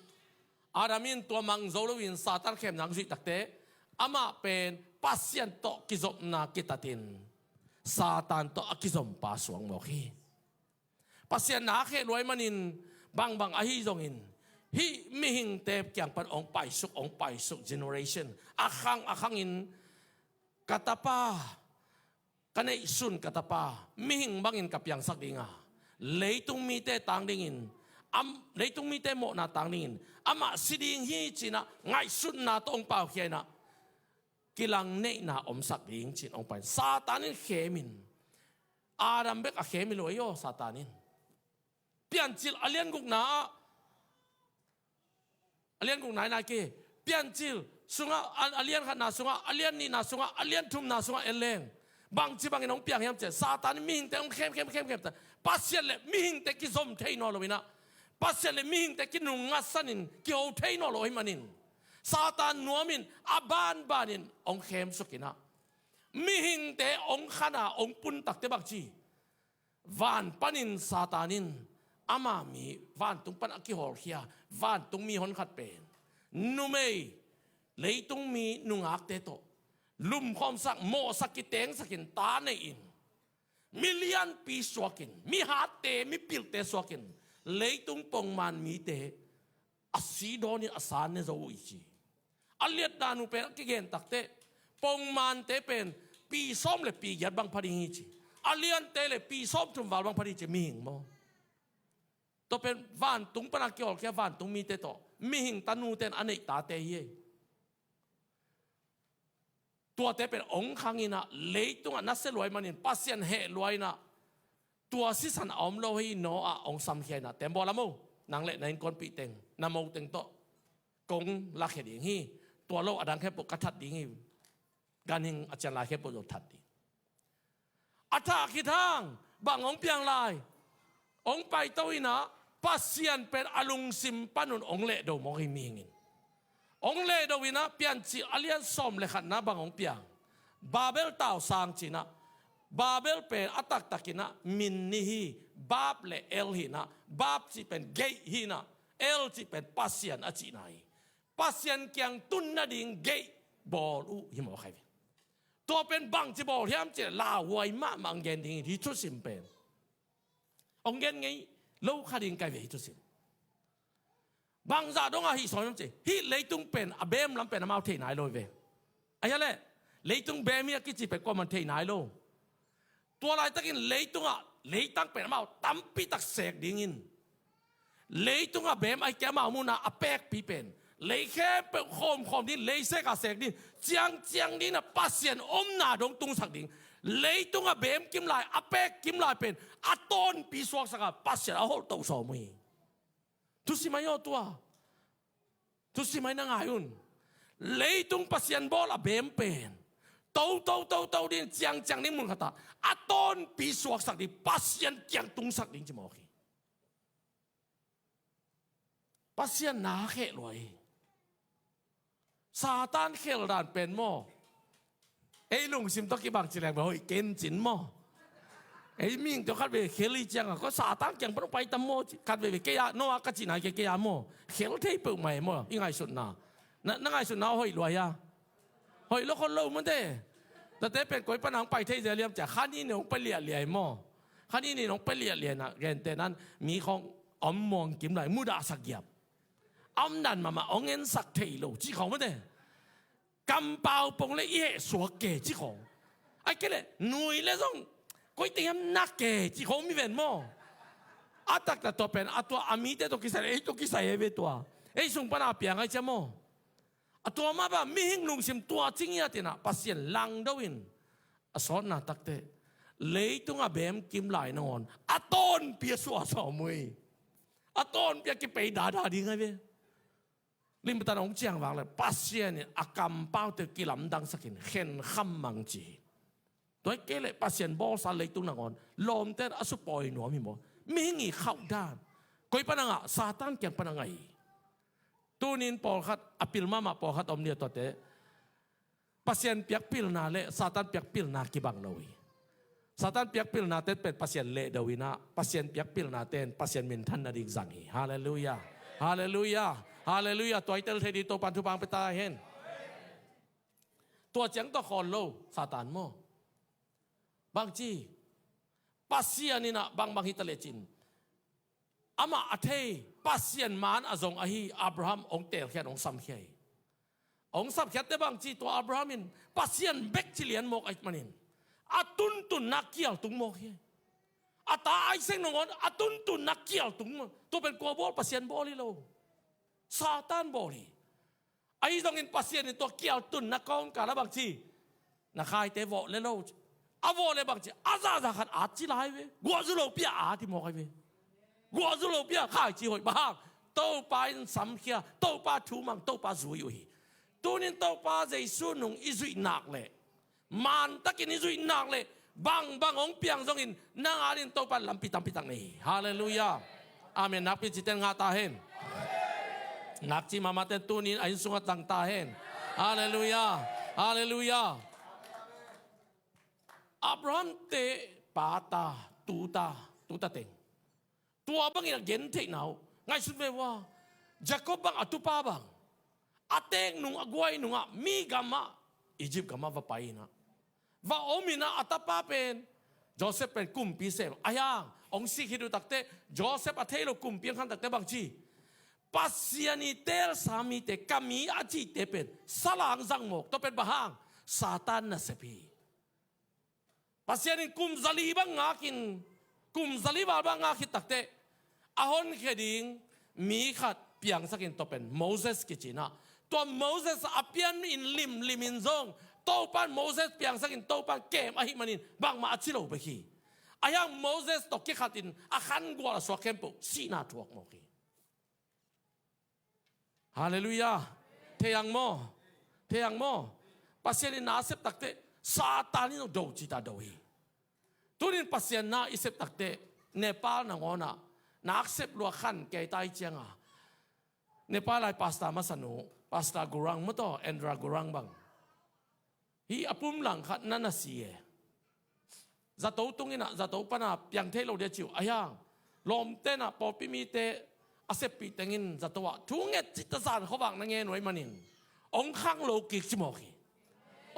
Adam in tua mang zo loin Satan khemna hong zuih takte, amah pen Pasian tawh kizopna kitatin Satan tawh a kizompa suak mawk hi. Pasian na kheh luai manin bangbang ahi zongin hih mihingte kiang pan hong paisuk, hong paisuk, generation a khang a khangin, ka tapa, ka neihsun ka tapa mihing bangin ka piangsak dinga, leitung mite tang dingin, am, leitung mite mawhna tang dingin, amah si ding hi cinah ngaihsutna tawh hong paukhia inah kilangneihna omsak ding cin hong pai. Satan in khemin, Adam bek a khem hi lo ei aw, Satan in. Piancil a lian gukna ah, a lian gukna in a ki, Piancil sungah, a, a lian khatna sungah, a lian nihna sungah, a lian thumna sungah en leng, bangci bangin hong piang hiam ciah, Satan in mihingte hong khem, khem, khem, khem ta. Pasian le mihingte kizom thei nawn lo inah, Pasian le mihingte kinungngatsanin kiho thei nawn lo ahih manin, Satan nuamin a banbanin hong khemsuk inah, mihingte hong khana hong pun takte bangci, van panin Satan in ama mi, vantung pan a kihawlkhia vantung mi honkhat pen, numei, leitung mi nungakte tawh lumkhawmsak, mawhsak, kitengsakin ta neihin, mi lianpi suakin, mi hatte, mi pilhte suakin, leitung pongman mite a si dawnin a san ne zo uh hi ci. A liatna uh pen a kigen takte, pongmante pen pi sawm le pi giat bang pha ding hi ci. A liante le pi sawm thum val bang pha ding hi ci, mihing maw. Tua pen vantung pana kihawlkhia vantung mite tawh mihing tanute in a neih tate hi ei. Tuate pen hong khang inah, leitungah nasia luai manin, Pasian heh luai inah, tua sisan a om lo hi. Noah hong samkhia inah, tembaw lam o, nang le na innkuanpih teng, na mo teng tawh kong lakhia ding hi. Tua lo a dang khempeuh ka that ding hi. Ganhing a cian lai khempeuh zong that ding. A thah khit hang bang hong piang lai? Hong paito inah, Pasian pen a lungsim panun hong lehdo mawk hi, mihing in. Hong lehdo inah, Piancil a lian sawm le khatna bang hong piang? Babel tausang cinah, Babel pen a taktak inah min nih hi. Bab le El hinah, Bab cih pen geih hinah, El cih pen Pasian a cihna hi. Pasian kiang tun nading geih bawl uh hi mawk hi ve. Tua pen bangci bawl hiam cih leh, lauhuai mahmah hong gen ding hi, hih thusim pen. Hong gen ngei lo kha ding kai ve hih thusim. Bangzah dongah hih sawm hiam cih leh, hih leitung pen a beem lam pen amau thei nai lo hi ve. A hia leh, leitung beem hi a kici pen kuaman thei nai lo. Tua laitakin leitungah leitang pen amau tampitak sek dingin, leitungah beem ahih kei a amau muhna a pekpi pen, lei khempeuh khawmkhawm ding, lei sek a sek ding, ciangciang dingin a Pasian omna dong tungsak ding. Leitungah beem kim lai, a pek kim lai pen a tawnpi suaksak a Pasian a holh toh sawm uh hi. Thusim ahi aw tua. Thusim ahi, na ngai un. Leitung Pasian bawl a beem pen toto toto ding, ciangciang ding, mun khatah a tawnpi suaksak ding, Pasian kiang tungsak ding ci mawk hi. Pasian na kheh luai. Satan khel dan pen maw, ei lungsim tawh kibang ci leng bel hoih ken cin maw. Ei mihing tawh khat veve khel i cianga, ko Satan kiang pan hong pai tam maw ci, khat veve kei a, Noah ka cihna kei, kei a maw. Khel thei peuhmah e maw, i ngaihsutna. Na, na ngaihsutna hoih lua hia? Hoih lo khol lo mate. Tate pen koi pana hong pai thei zia liam cia, kha ni ni hong pai liahliah e maw. Kha ni ni hong pai liahliah na, gentehna in mi khawng om muang kim lai, mudahsak giap. A om dan mahmah hong ensak thei lo ci khawng mate. Kampau pong le i heh suak ke ci khawng. Ai kei le nui le zong koi teng hiam na ke ci khawng mi ven maw. A taktak tua pen a tua a mite tawh kisai, ei tawh kisai ei ve tua. Ei sung pana piang ai cia maw. A tua mah bang mihing lungsim tua ci ngiat in ah Pasian langdo in a sawtna takteh leitung a bem kim lai nangawn a tawnpi a suah sawm uh hi. A tawnpi a kipei dada ding ai ve. Limtan hong ciang vang le Pasian in a kampaute kilamdangsakin khenkham mang ci hi. Tua hi kei leh Pasian bawlsa leitung nangawn lawmten a supawi nuam hi maw? Mihing i khauh dan koi pana ngah? Satan kiang pana ngah hi. Tunin pawlkhat a pil mahmah pawlkhat om ni a tuate. Pasian piak pilna le Satan piak pilna kibang lo hi. Satan piak pilna ten pen Pasian lehdo in ah, Pasian piak pilna ten Pasian minthan nading zang hi. Halleluiah. Halleluiah. Halleluiah. Tua i tel thei ding Topan thupha hong pia ta hen. Tua ciang tawh khawl lo Satan maw. Bangci, Pasian in ah bangbang hi ta lecin amah a thei, Pasian maan a zong ahi Abraham hong teelkhiat, hong samkhia hi. Hong samkhiat teh bangci, tua Abraham in Pasian bek ci lian mawk ahih manin a tuntunna kial tung mawk hi. A ta Isaac nangawn a tuntunna kial tung mawk. Tua pen kua bawl? Pasian bawl hi lo. Satan bawl hi. Ahi zongin Pasian in tua kial tunna kawngkal ah bangci, na khaite vawh le lo. A vawh le bangci, a zahzah khat at ci lai ve. Guahzu lopi a at hi mawk ai ve. Guahzu lopi a khaici hoih. Bang hang? Topa in samkhia, Topa thu mang, Topa zui uh hi. Tunin Topa Jesu nung i zuih nak leh, mantakin i zuih nak leh, bangbang hong piang zongin nang adingin Topa in lampi tampi tak nei hi. Halleluiah. Amen. Nakpi cite ngah ta hen. Nakci mahmahte tunin a inn sungah tang ta hen. Halleluiah. Halleluiah. Abraham te pa ta, tu ta, tu ta teng. Tua bangin a gentheihna uh ngaihsun ve ua. Jacob bang, a tupa bang, a teek nung, a guai nungah, mi gamah, Egypt gamah va pai in ah, va om in ah, a tapa pen, Joseph pen kumpi sem. Ahi hang hong sik khit uh takteh, Joseph a thei lo kumpi hong khan takteh bangci, Pasian i teelsa mite, ka mi a cihte pen salang zang mawk. Tua pen bang hang? Satan nasep hi. Pasian in kum zali bang ngakin, kum zali val bang ngak khit takteh, a honkhia ding mi khat piangsakin, tua pen Moses kici in ah, tua Moses a pian in limlim in zong, Topa in Moses piangsakin Topa in kem ahih manin bangmah a ci lo bek hi. Ahi hang Moses tawh kikhatin a khangual a suak khempeuh sihna thuak mawk hi. Halleluiah. Thei ang maw? Thei ang maw? Pasian in na a sep takteh Satan in do ci ta do hi. Tunin Pasian na i sep takteh Nepal nangawn ah na a sep lua khan kei ta i cianga, Nepal lai pastor masanu, Pastor Gurung maw, tawh Indra Gurung bang, hih a pum langkhat na na si e. Zato tung in ah, zato pana piang thei lo dia ci uh. Ahi hang lawmte in ah, pawlpi mite a seppih tengin zato ah thu nget cih ta zan khuavak na ngen uh ahih manin, hong khang lo kik ci mawk hi.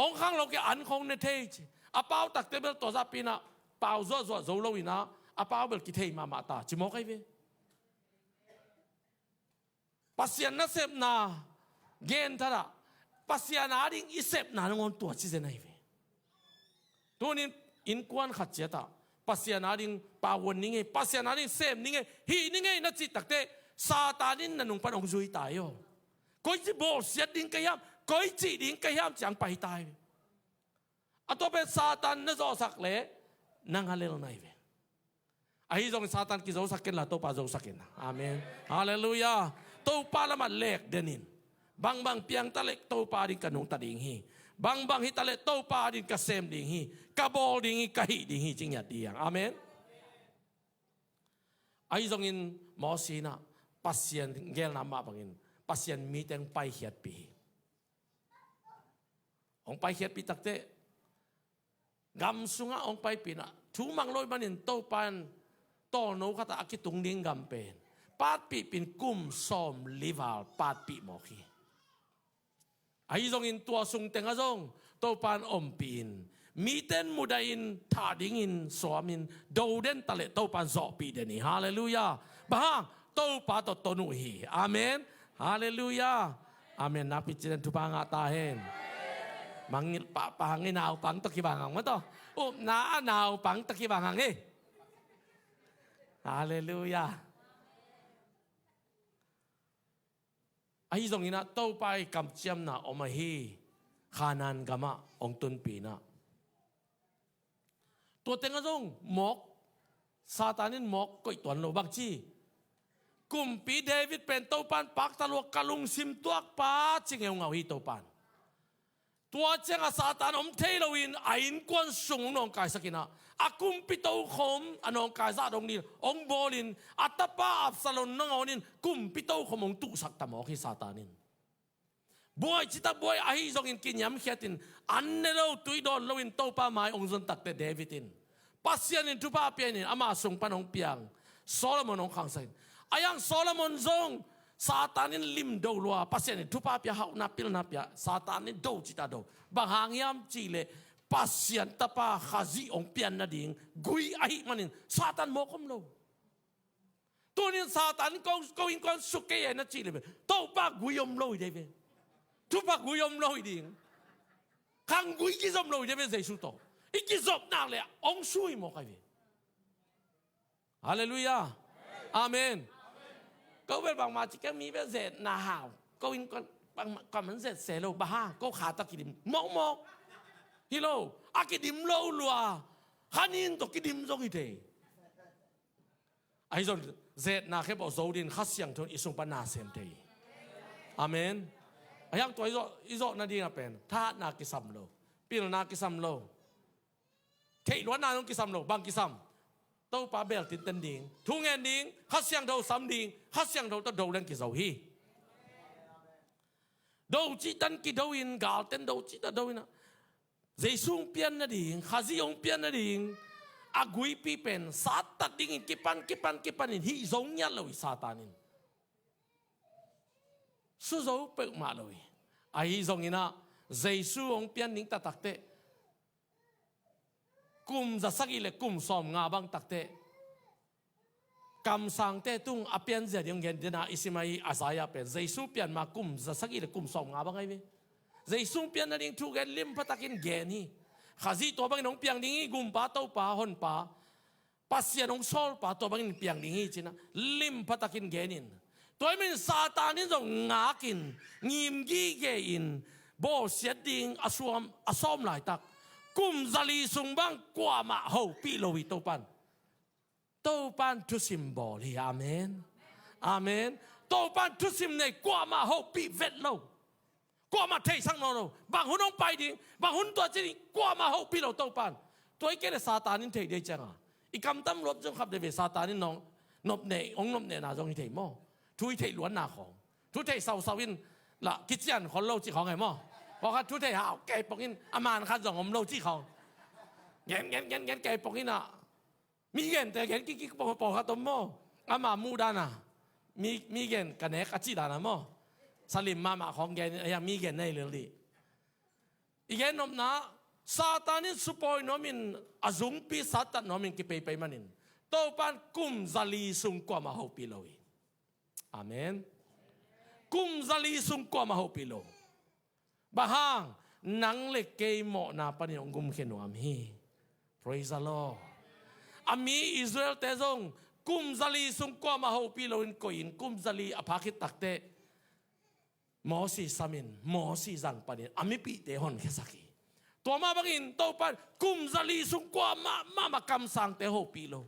Hong khang lo kik, an khawng ne thei ci. A pau takteh bel tua zahpi in ah pau zuahzuah zo lo in ah, a pau bel kithei mahmah ta ci mawk ahi ve. Pasian nasepna genthat ah, Pasian ading i sepna nangawn tua ci zen ahi ve. Tunin innkuan khat ciat ah, Pasian ading pawan ning ei, Pasian ading sem ning ei, hih ning ei na cih takteh, Satan in na nung pan hong zui ta hi aw. Koici bawlsiat ding ka hiam, koici ding ka hiam ciang pai ta hi ve. A tua pen Satan na zawhsak leh nang a lel na hi ve. Ahi zongin Satan kizosak ken la, Topa zosak in. Amen. Halleluiah. Topa lamah lek den in. Bangbang piang ta leh Topa ading ka nungta ding hi. Bangbang hi ta leh Topa ading ka sem ding hi. Ka bawl ding hi, ka hih ding hi ci ngiat ding hi hang. Amen. Ahi zongin Mosi in ah Pasian gelna mah bangin Pasian mi teng paikhiatpih hi. hong paikhiatpih takteh, gam sungah hong paipih inah, thu mang lo ahih manin Topa in tawlno khatah a kitung ding gam pen patpihpih in kum sawmli val patpih mawk hi. Ahi zongin tua sung tengah zong Topa in ompih in, mite in mudahin, thah dingin, suamin, do den taleh Topa in zawhpih den hi. Halleluiah. Bang hang? Topa tawh ton uh hi. Amen. Halleluiah. Amen. Nakpi cih in thupha ngah ta hen. Mangngilh pahpah hang hi, naupang tawh kibang hang maw taw. Upna a naupang tawh kibang hang hi. Halleluiah. Ahi zongin ah Topa ii kamciamna om ahi Kanaan gamah hong tunpih inah, tua tengah zong mawk, Satan in mawk koih tuan lo. Bangci? Kumpi David pen Topa in pakta lua, ka lungsim tuakpa ci ngeungau hi Topa in. Tua ciangah Satan om thei loin a innkuan sung hong nawngkaisak inah, a kumpi tokhom, a nawngkaizah dong ding hong bawlin, a tapa Absalom nangawn in kumpi tokhom hong tuhsak ta mawk hi Satan in. Buai citak buai ahi zongin kiniamkhiatin, an ne lo, tui dawn loin Topa mai hong zon takteh David in, Pasian in thupha pia in ama sung pan hong piang Solomon hong khangsak in. Ahi hang Solomon zong Satan in lim do lua, Pasian in thupha pia, hauhna pilna pia, Satan in do cita do. Bang hang hiam cihleh Pasian tapa Khazih hong pian nading gui ahih manin Satan mawk om lo. Tunin Satan in ko, ko innkuan suk kei e na cih leh ve, Topa gui om lo hi dei ve. Thupha gui om lo hi ding. Khanggui kizom lo hi dei ve Jesu tawh. I kizop nak leh hong sui mawk ahi ve. Halleluiah. Amen. Ko bel bangmah ci keng, mi bel zetna hau. Ko innkuan bangmah, kuaman zet se lo, bang hang, ko kha tawh kidim mawkmawk. Hi lo, a kidim lo lua. Kha nin tawh kidim zong hi thei. Ahi zong zetna khempeuh zo dingin Kha Siangtho in i sung pan na sem thei hi. Amen. Ahi hang tua i zawh, i zawh nading a pen thahatna kisam lo, pilna kisam lo, theihluatna zong kisam lo. Bang kisam? Topa bel tinten ding, thu ngen ding, Kha Siangtho sam ding, Kha Siangtho tawh do leng kizo hi. Do cihtan kido in, galten do cihtan do inah, Jesu hong pian nading, Khazih hong pian nading a guipi pen sattat dingin kipan, kipan, kipanin hih zo ngiat lo hi Satan in. Suzo peuhmah lo hi. Ahi zongin ah Jesu hong pian ding taktakteh, kum za sagih le kum sawmnga bang takteh, kamsangte tung a pianzia ding hong gen dena i sim ahi Isaiah pen, Jesu pian ma kum za sagih le kum sawmnga bang ahi ve. Jesu pian nading thu gen lim phatakin gen hi. Khazih tua bangin hong piang ding hi, gumpa, Topa, honpa, Pasian hong sawlpa tua bangin piang ding hi cinah lim phatakin genin. Tua ahih manin Satan in zong ngakin, ngim gige in, bawlsiat ding a suam, a sawm laitak, kum zali sung bang kuamah hopih lo hi Topan. Topan thusim bawl hi. Amen. Amen. Topan thusim nei, kuamah hopih vet lo. Kuamah theisak nawn lo. Bang hun hong pai ding, bang hun tua ci ding, kuamah hopih lo Topan. Tua hi kei le Satan in thei dei cianga, i kamtam luat zong khap dei ve. Satan in nong nopneh, hong nopnehna zong hi thei maw. Thu i theihluatna khawng, thu thei sausau in lah kician khol lo cih khawng hi maw. Pawlkhat thu thei hau kei pong in a man khat zong om lo cih khawng. Gen, gen, gen, gen kei pong in ah, mi gente gen kik, kik pawlkhat om maw. Ama muhdana, mi, mi gen ka nek a cihdana maw. Salim mahmah khawng gen, a, mi gen nei lel dih. I gen nopna, Satan in supawi nuamin, a zungpi sattat nuamin kipeipei manin, Topan kum zali sung kuamah hopih lo hi. Amen. Kum zali sung kuamah hopih lo. Bang hang? Nang le kei mawhna panin hong gumkhia nuam hi. Praise the Lord. A mi Israel-te zong kum zali sung kuamah hopih loin koihin, kum zali a pha khit takteh Mosi samin, Mosi zang panin a mipihte honkhiasak hi. Tua mah bangin Topan kum zali sung kuamah mahmah kamsangte hopih lo.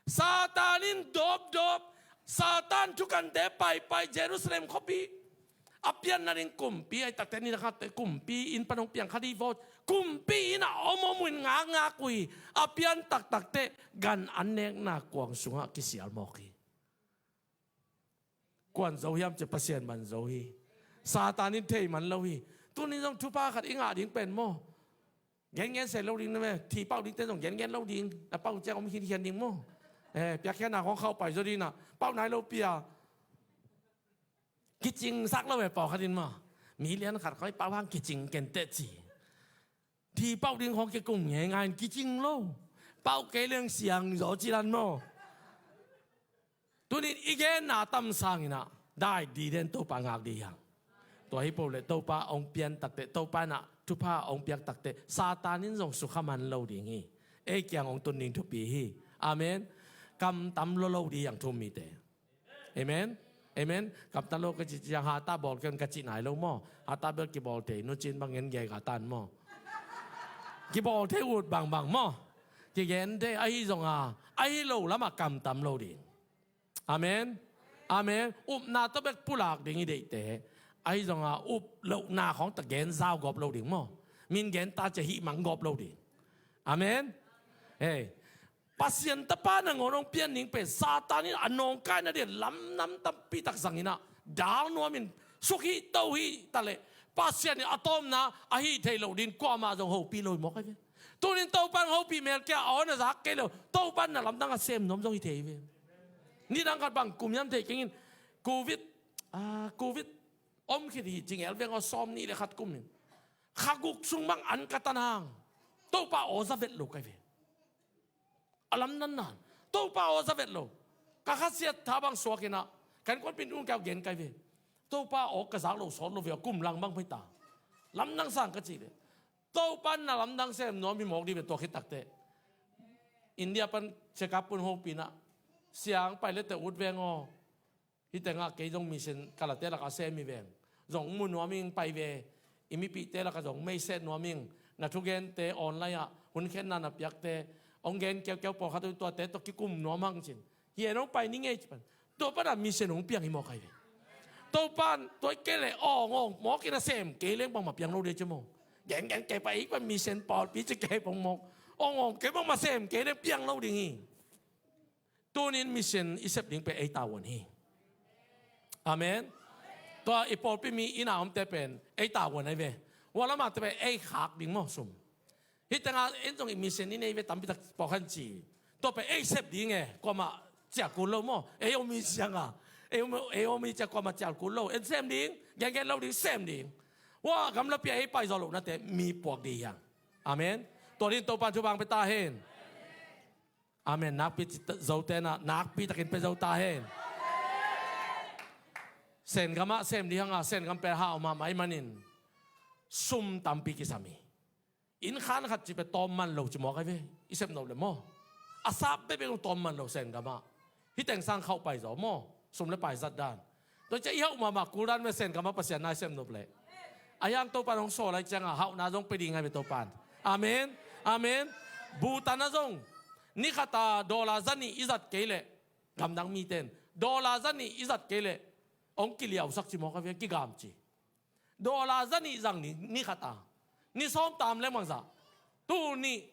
Satan in dawpdawp, Satan thukante paipai Jerusalem khuapi, a pian nading kumpi, ahi takte ni na khatte kumpi inn pan hong piang kha dih vaw, kumpi inn ah om om uh in ngakngak uh hi. A pian taktakteh gan an nekna kuang sungah kisial mawk hi. Kuan zo hiam cih Pasian man zo hi. Satan in thei man lo hi. Tuni zong thupha khat i ngah ding pen maw, gengen se lo ding na ve. Thi pauh dingte zong gengen lo ding, na pauh ciang om khinkhian ding maw. Eh, piakkhiatna khawng khauh pai zaw ding na, pauh nai lo pi a, kicingsak lo ve pawlkhat in maw. Mi lian khat khawng i pauh hang kicing kenteh ci. Thi pauh ding khawng kikum ngeingai in kicing lo. Pauh kei leng siang zaw ci dan maw. Tunin i genna tam sangin ah dai diden Topa ngak di hiang. Tua hi po le Topa hong pian takte, Topa in ah thupha hong piak takte, Satan in zong sukha man lo ding hi. Ei kiang hong tun ding thupi hi. Amen. Kam tam lo lo di hiang thu-um mite. Amen. Amen. Kam tam lo ka ci ciang hata bawl ken ka ci nai lo maw. Hata bel kibawl thei, nu cin bang ngen gei ka tan maw. Kibawl thei ut bangbang maw. Kigen thei ahi zonga, ahi lo lamah kam tam lo ding. Amen. Amen. Upna tawh bek pulak ding i deihte. Ahi zonga up lohna khawng ta gen zau gawp lo ding maw. Min gen ta cia hih mang gawp lo ding. Amen. Hei. Pasian Tapa nangawn hong pian ding pen Satan in a nawngkaina den lamnam tampi tak zangin ah dal nuamin suk hih to hih ta leh Pasian in a tawmna a hih thei lo ding kuamah zong hopih lo hi mawk ahi ve. Tunin Topa in hopih mel kia a aw na zak kei lo, Topa in na lamdang a sem nuam zong hi thei ve. Nidang khat bang kum hiam thei kengin, covid, ah, covid om khit hi, cingel veng aw sawm nih le khat kumin kha guk sung bang an ka tan hang Topa aw za vet lo kai ve. A lamdang nan Topa aw za vet lo. Ka khasiat tha bang suakin ah kan kuanpin ung keu gen kai ve. Topa aw ka zak lo sawt lo ve, a kum lang bang phei ta. Lamdang sang ka cih le Topa in na lamdang sem nuam hi mawk dih ve. Tua khit takte India pan check up pun hopih na siang pai le te ut veng aw. Hih tengah kei zong mission ka late lakah sem hi veng. Zong mu nuam ing pai ve. I mipihte lakah zong meiset nuam ing. Na thugente online ah hun khenna na piakte hong gen keukeu pawlkhat uh tuate tawh kikum nuam hang cin. Hih en hong pai ni ngei ci pan. Tua panah mission hong piang hi mawk ahi ve. Topan tua i kei le awng awng mawk in a sem kei leng bangmah piang lo dei ci maw. Gen gen kei pai i pan mission pawlpi ci kei pong mawk. Awng awng kei bangmah sem kei leng piang lo ding hi. Tunin mission i sep ding pen ei tavuan hi. Amen. Tua i pawlpi mi inn a omte pen ei tavuan ahi ve. Hua lamahte pen ei khak ding maw sum. Hih tengah en zong i mission i nei ve tampi tak pawlkhat ci. Tua pen ei sep ding e, kuamah ciah kul lo maw. Ei om hi cianga, ei om, ei om hi ciah kuamah ciah kul lo. En sem ding, gengen lo ding, sem ding. Hua gamlapi a ei pai zaw lohnate mi puak dih hiang. Amen. Tua din Topan thupha hong pia ta hen. Amen. Nakpi zote na nakpi takin pia zo ta hen. Sengamah sem dih hanga, Sengam pen hau mahmah ahih manin sum tampi kisam hi. Inn khan khat ci pen tawm man lo ci mawk ahi ve. I sep nop le maw, a sap bekbek zong tawm man lo Sengamah. Hih teng sang khauh pai zaw maw, sum le pai zat dan. Tua ciah i hauh mahmah kul dan ve Sengamah Pasian na i sep nop leh. A hiang Topan hong sawl lai cianga hauhna zong pia ding ahi ve Topan. Amen. Amen. Bhutan ah zong ni khata dollar za nih i zat kei leh, gamdang mite in dollar za nih i zat kei leh hong kiliausak ci mawk ahi ve, kigam ci. Dollar za nih zang ni, ni khata. Ni sawm tam leng bangzah. Tul nih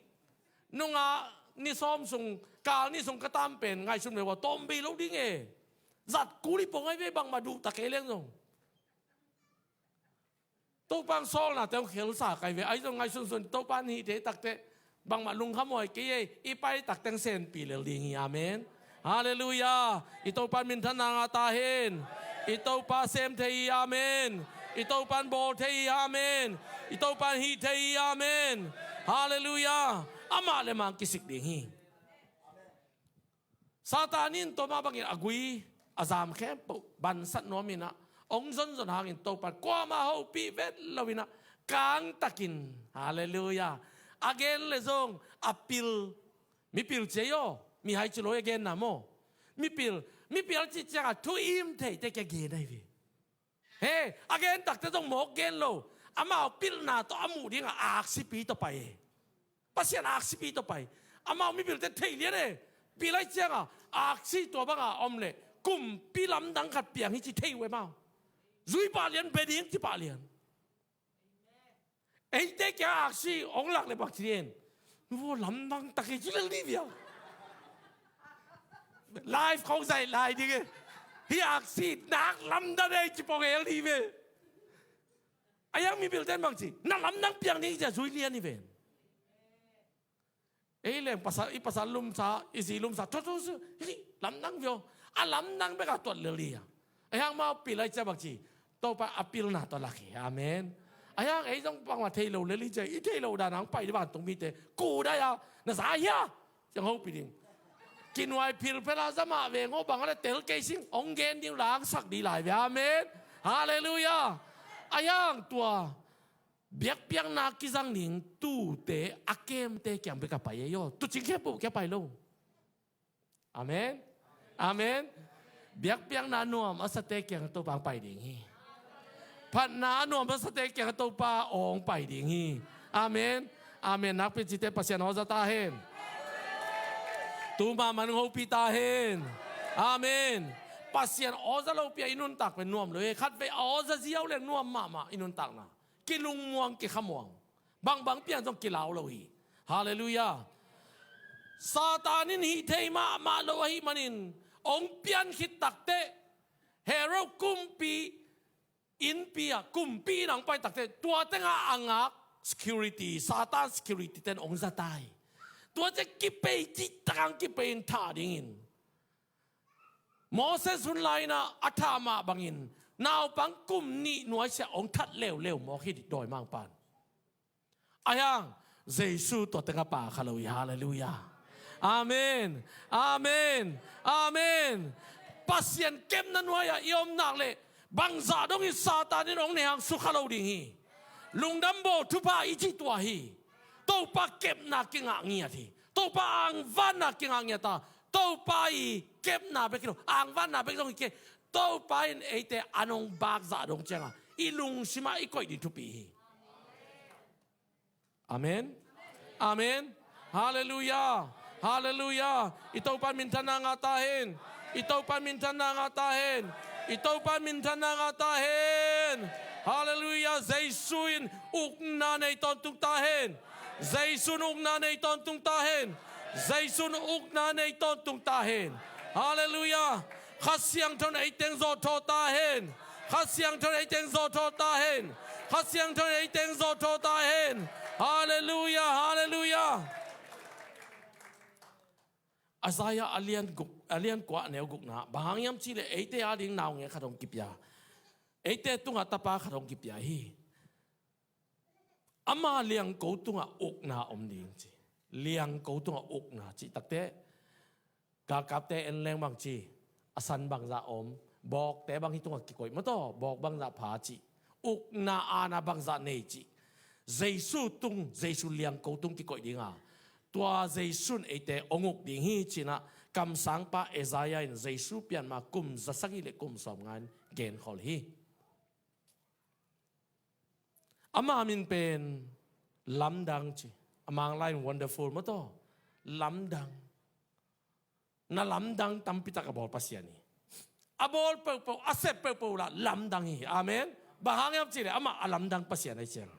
nungah ni sawm sung, kal nih sung ka tam pen ngaihsun ve ua tawm bei lo ding e. Zat kul i pong ahi ve bangmah duh ta kei leng zong. Topan sawlnate hong khelsa kai ve. Ahi zong ngaihsunsun Topan hih thei takte bangmah lungkham huai kei ei. I pai takteng senpi lel ding hi. Amen. Halleluiah. I Topan minthanna ngah ta hen. I Topa sem thei hi. Amen. I Topan bawl thei hi. Amen. I Topan hih thei hi. Amen. Halleluiah. Amah le mang kisik ding hi. Satan in tua mah bangin a gui a zam khempeuh bansat nuam inah hong zonzon hangin Topan kuamah hopih vet lo inah kangtakin, halleluiah, a gen le zong a pil, mipil cia aw, mihai ci lo a genna maw? Mipil, mipil a cih ciangah thu im theite kia gen ahi ve. He, a gen takte zong mawk gen lo. Amau pilna tawh a muh dingah aksipi tawh pai e. Pasian aksipi tawh pai. Amau mipilte thei lian e. Pilai cianga aksi tua banga om le kumpi lamdang khat piang hi ci thei uh e mau. Zui pah lian, bia ding ci pah lian. Eite kia aksi hong lak le bak ci dien. Nuvo lamdang tak hi ci lel ni viau. Live khong zaih lai ding e. Hi aksi nak lamdang e ci pong el ni ve. A hiang mipilte in bang ci, na lamdang piang ding ci a zui lian hi ven. Ei leng pasal, i pasal lumsa, i zi lumsa, thotho su, hih lamdang vio. A lamdang bek a tuat lel hi a. A hiang mau pil a i cia bang ci, Topa a pilna tawh lak hi. Amen. A hiang ei zong bangmah thei lo lel hi cia, i thei lo dan a hong pai di vantung mite. Ku dai a, na za hia? Ciang hopih ding. Kinuai philphel a za mah veng aw bang a le tel kei sing, hong gen ding langsak di lai ve. Amen. Halleluiah. A hiang tua biakpiakna kizang ding tute a kemte kiang bek a pai ei aw. Tuucing khempeuh kia pai lo. Amen. Amen. Biakpiakna nuam a sate kiang Topa hong pai ding hi. Phatna nuam a sate kiang Topa hong pai ding hi. Amen. Amen. Nakpi cite Pasian aw za ta hen. Tu mahmah hong hopih ta hen. Amen. Pasian aw za lopi a i nuntak pen nuam lo hi. Khatvei aw za ziau leng nuam mahmah i nuntakna. Kilungmuang, kikhamuang. Bangbang pian zong kilau lo hi. Halleluiah. Satan in hih thei mahmah lo ahih manin hong pian khit takteh Herod kumpi innpi ah, kumpi inn ah hong pai takteh tua tengah a ngak security, Satan security ten hong za ta hi. Tua ciang kipei cihtak hong kipei in thah dingin Moses hun lai-in ah a thah mah bangin naupang kum nih nuaisiah hong that leuleu mawk hi dawimangpa'n. A hiang Jesu tua tengah pha kha lo hi. Halleluiah. Amen. Amen. Amen. Pasian kepna nuai-ah i om nak leh bangzah dongin Satan in hong neihang sukha lo ding hi. Lungdam bawl thupha i cih tua hi. Topa kepna kingah ngiat hi. Topa angvanna kingah ngiat a, Topa i kepna bek hi lo, angvanna bek zong hi kei. Topa in eite an hong bak zah dong ciangah i lungsimah i koih ding thupi hi. Amen. Amen. Halleluiah. Halleluiah. I Topa minthanna ngah ta hen. I Topa minthanna ngah ta hen. I Topa minthanna ngah ta hen. Halleluiah. Jesu in ukna nei tawntung ta hen. Jesu in ukna nei tawntung ta hen. Jesu in ukna nei tawntung ta hen. Halleluiah. Kha Siangtho in ei teng zawhthawh ta hen. Kha Siangtho in ei teng zawhthawh ta hen. Kha Siangtho in ei teng zawhthawh ta hen. Halleluiah. Halleluiah. Isaiah a lian guk, a lian kua a neu gukna, bang hang hiam cih leh eite ading naungek khat hong kipia, eite tungah tapa khat hong kipia hi. Ama liangko tungah ukna om ding ci. Liangko tungah ukna cih takteh galkapte en leng bang ci, a san bangzah om, bawkte bang hih tungah kikoih maw taw, bawk bangzah pha cih. Ukna aana bangzah nei cih. Jesu tung, Jesu liangko tung kikoih ding a, tua Jesu in eite hong uk ding hi ci-in ah kamsangpa Isaiah in Jesu pian ma kum za sagih le kum sawmnga in genkhol hi. Ama min pen Lamdang ci. A Manglai in wonderful maw taw. Lamdang. Na lamdang tampi tak a bawl Pasian hi. A bawl peuhpeuh, a sep peuhpeuh lah lamdang hi. Amen. Bang hang hiam cih leh amah a lamdang Pasian ahih ciang.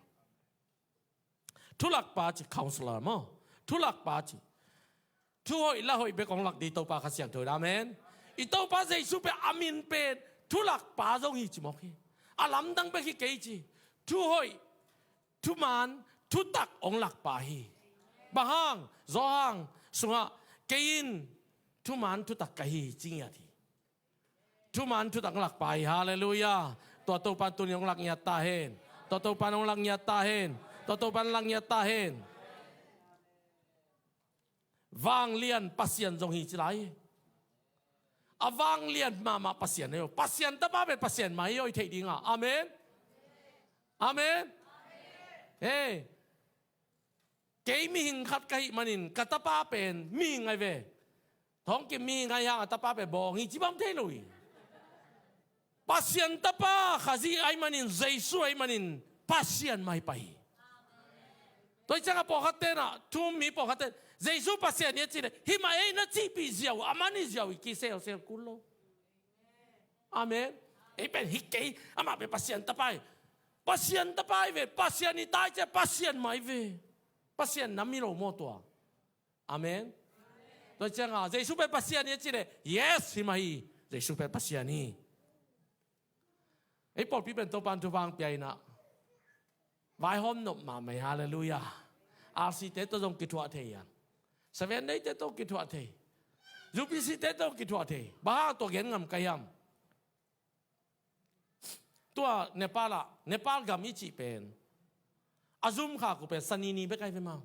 Thulakpa ci, counselor maw. Thulakpa ci. Thu hoih la hoih bek hong lak ding Topa Kha Siangtho in. Amen. I Topa Jesu pen a min pen Thulakpa zong hi ci mawk hi. A lamdang bek hi kei ci. Thu hoih, thuman, thutak hong lakpa hi. Bang hang, Johan sungah, kei in thuman thutak ka hi ci ngiat hi. Thuman thutak hong lakpa hi. Halleluiah. Tua Topa in tuni hong lak ngiat ta hen. Tua Topa in hong lak ngiat ta hen. Tua Topa in lak ngiat ta hen. Vanglian Pasian zong hi ci lai. A vanglian mahmah Pasian hi aw. Pasian tapa pen Pasian mah hi aw i theih dingah. Amen. Amen. Hei. Kei mihing khat ka hih manin ka tapa pen mihing ahi ve. Thawngkim mihing ahi hang a tapa pen bawng hi ci bang thei lo hi. Pasian tapa Khazih ahih manin, Jesu ahih manin Pasian mah hi pah hi. Tua hi ciangah pawlkhat ten ah, thu-um mi pawlkhat ten Jesu Pasian hi a cih leh, hih mah ei na cihpih ziau, a man hi ziau hi, kiselsel kul lo. Amen. Ei pen hi kei, amah pen Pasian tapa hi. Pasian tapa hi ve, Pasian hi ta hi ciah Pasian mah hi ve. Pasian nam hi lo maw tua. Amen. Tua ciangah Jesu pen Pasian hi a cih leh, yes, hi mah hi. Jesu pen Pasian hi. Ei pawlpi pen Topa'n thupha hong pia in ah, Vaihawm nop mahmah hi, halleluiah. R C te tawh zong kithuah thei hiam? Seven Day te tawh kithuah thei. U P C te tawh kithuah thei. Bang hang tua gen ngam ka hiam? Tua Nepal ah, Nepal gam i cih pen, a zum khak uh pen Sanini bek ahi ve maw.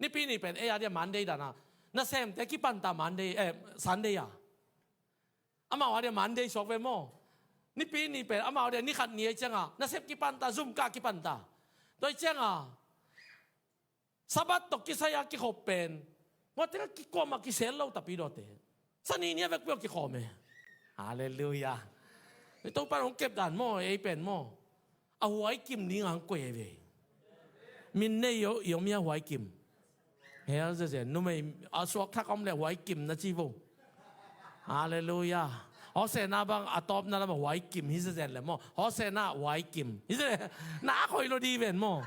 Nipi ni pen ei a dia Monday dan a, nasemte kipanta Monday, eh, Sunday a. Amau a dia Monday suak ve maw. Nipi ni pen amau a dia ni khat ni ahi cianga nasep kipanta, zum kah kipanta. Tua ahi cianga Sabbath tawh kisai a kikhop pen, mawte ka kikuamah kisel lo tapi dawte. Sanini a vekpi aw kikhawm e. Halleluiah. Topa hong kep dan maw, ei pen maw, a huai kim ding a hong koih ei ve. Min nei i om, i om hi a huai kim. Hell zezen, numei a suak thak om le huai kim na ci vo. Halleluiah. Hosanna bang a tawpna lam a huai kim hi zezen le maw. Hosanna huai kim hi zezen. Na khoi lo di ven maw.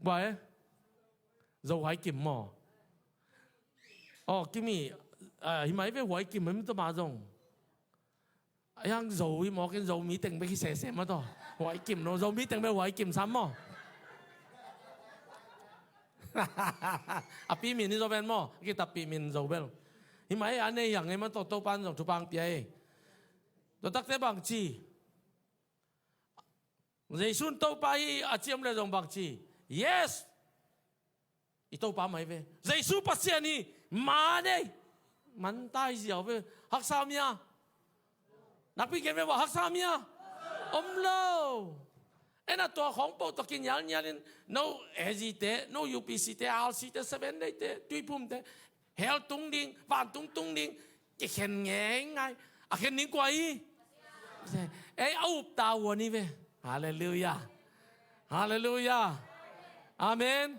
Bua e. Zo huai kim maw. Aw, kimi, ah, hi mai ve huai kim, hi mi tawh ma zong. Ai hang Zo hi mawk in Zomi teng bek hi sese ma tawh. Huai kim no, Zomi teng bek huai kim sam maw. A pi min hi Zo ven maw, a kitap pi min Zo bel. Hi mai a nei hiang ei ma tawh, Topa in zong thupha hong pia ei. Tua takte bang ci. Jesu in Topa hi a ciam le zong bang ci. Yes. I Topa mai ve. Jesu Pasian hi, ma nei. Mantai ziau ve. Haksa mia. Nakpi gen ve ua haksa mia. Om lo. Ena tua khong po to kinial nial in no A Z te, no U P C te, R C te, Seven Day te, Tuiphum te. Hell tung ding, vantung tung ding. Kikhen ngeingai. A khen ding kua hi? Ei, a upta huan hi ve. Halleluiah. Halleluiah. Amen.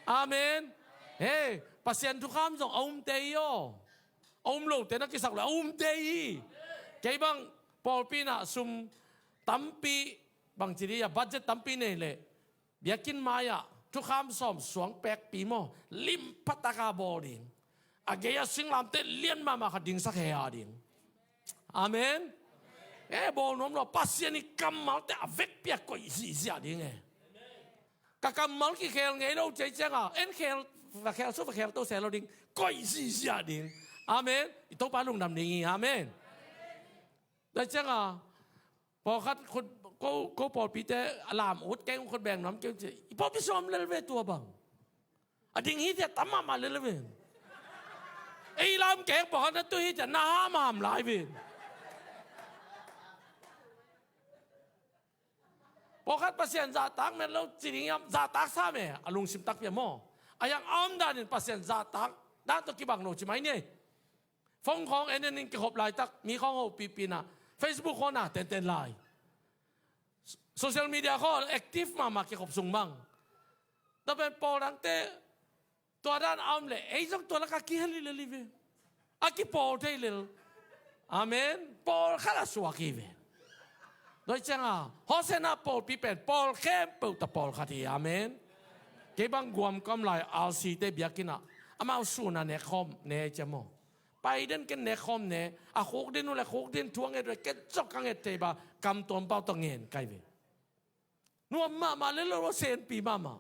Amen. Hei, Pasian thukham zong a umte hi aw. A um lote na kisak lo, a umte hi. Kei bang pawlpi na sum tampi bang ci di a budget tampi nei le. Biakinn mai-ah thukham sawm suang pekpi maw, limphataka bawl ding. A gei-a singlamteh lian mahmah khat dingsak hea ding. Amen. E, bawl nuam lo, Pasian i kammalte a vekpi a koih zihziah ding e. Ka kammal kikhel ngei lo cei cianga en khel, va khel su va khel to se lo ding, koih zihziah ding. Amen. I Topa lungdam ding hi. Amen. Tua cianga pawlkhat khut, ko, ko pawlpite a lam ut keng, khut beng nuam keng ci. I pawlpi sawm lel ve tua bang. A ding hi tia tam mahmah lel ve. Ei lam keng pawlkhat na tu hi tia na ham ham lai ve. Pawlkhat Pasian zahtak met lo ci ding hiam, zahtak sa me a lungsim takpi a maw. A hiang a om danin Pasian zahtak dan tawh kibang lo ci mai ni. Phone khawng en en in kikhop laitak, mi khawng hopihpihna, Facebook khawng na tenten lai. Social media khawng active mahmah kikhop sung bang. Tua pen pawl dangte tua dan a om leh ei zong tua laka kihel hi lel hi ve. A kipawl thei lel. Amen. Pawlkhat a suak hi ve. Tua hi cianga Hosanna pawlpi pen pawl khempeuh ta pawlkhat hi. Amen. Kei bang guam ka om lai R C te biakinn ah amau sun a nekkhawm ne cia maw. Pai den ken nekkhawm ne, a khuk din uh le khuk din thu a nget uh le ken zong ka nget thei ba, kam tuam pau tawh ngen kai ve. Nuam mahmah le lo senpi mahmah.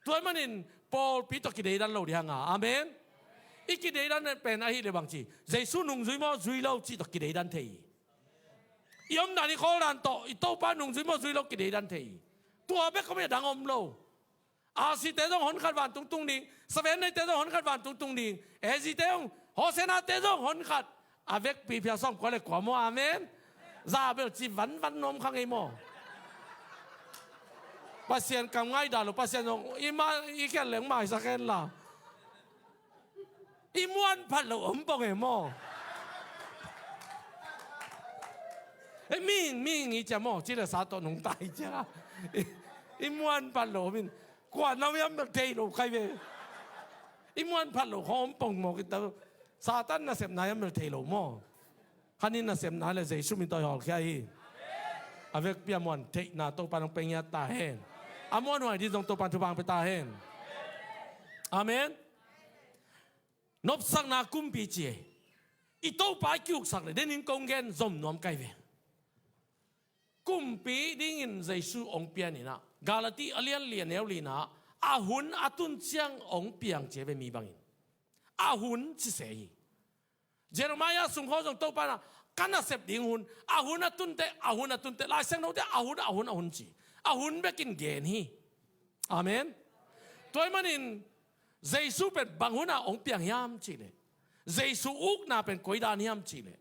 Tua ahih manin pawlpi tawh kideidan lo ding hanga. Amen. I kideidan pen ahih le bang ci, Jesu nungzui maw zui lo cih tawh kideidan thei hi. I omdan i khawldan tawh i Topa nungzui maw zui lo kideidan thei hi. Tua bek om hi a dang om lo. R C te zong honkhat vantung tung ding, Seven Day te zong honkhat vantung tung ding, A Z te zong, Hosanna te zong honkhat. A vekpi phia sawm kua le kua maw, amen. Za bel ci vanvan nuam kha ngei maw. Pasian kam ngaihdah lo, Pasian zong i ma, i khial leng maisak hen la. I muan phat lo om pong e maw. E, mihing, mihing i cia maw, ci le sa tawh nungta i cia. I, i muan phat lo om in. Kua na wiam bel thei lo kai ve. I muan phat lo khawng om pong maw kita. Satan nasepna hiam bel thei lo maw. Khanin nasepna le Jesu min tawh i hawlkhia hi. A vekpi a muan theihna Topa nong pia ngiat ta hen. A muanhuai ding zong Topa thupha pia ta hen. Amen. Nopsakna kumpi ci e. I Topa i kiuksak le denin kong gen zom nuam kai ve. Kumpi dingin Jesu hong pian in ah, Galati a lian li a neu lina ah, a hun a tun ciang hong piang ci a ve mi bangin. A hun ci se hi. Jeremiah sung khawng zong Topa in ah, ka nasep ding hun, a hun a tun teh, a hun a tun teh, Lai Siangtho teh a hun, a hun, a hun ci. A hun bekin gen hi. Amen. Tua ahih manin Jesu pen bang hun ah hong piang hiam cih leh, Jesu ukna pen koi dan hiam cih leh,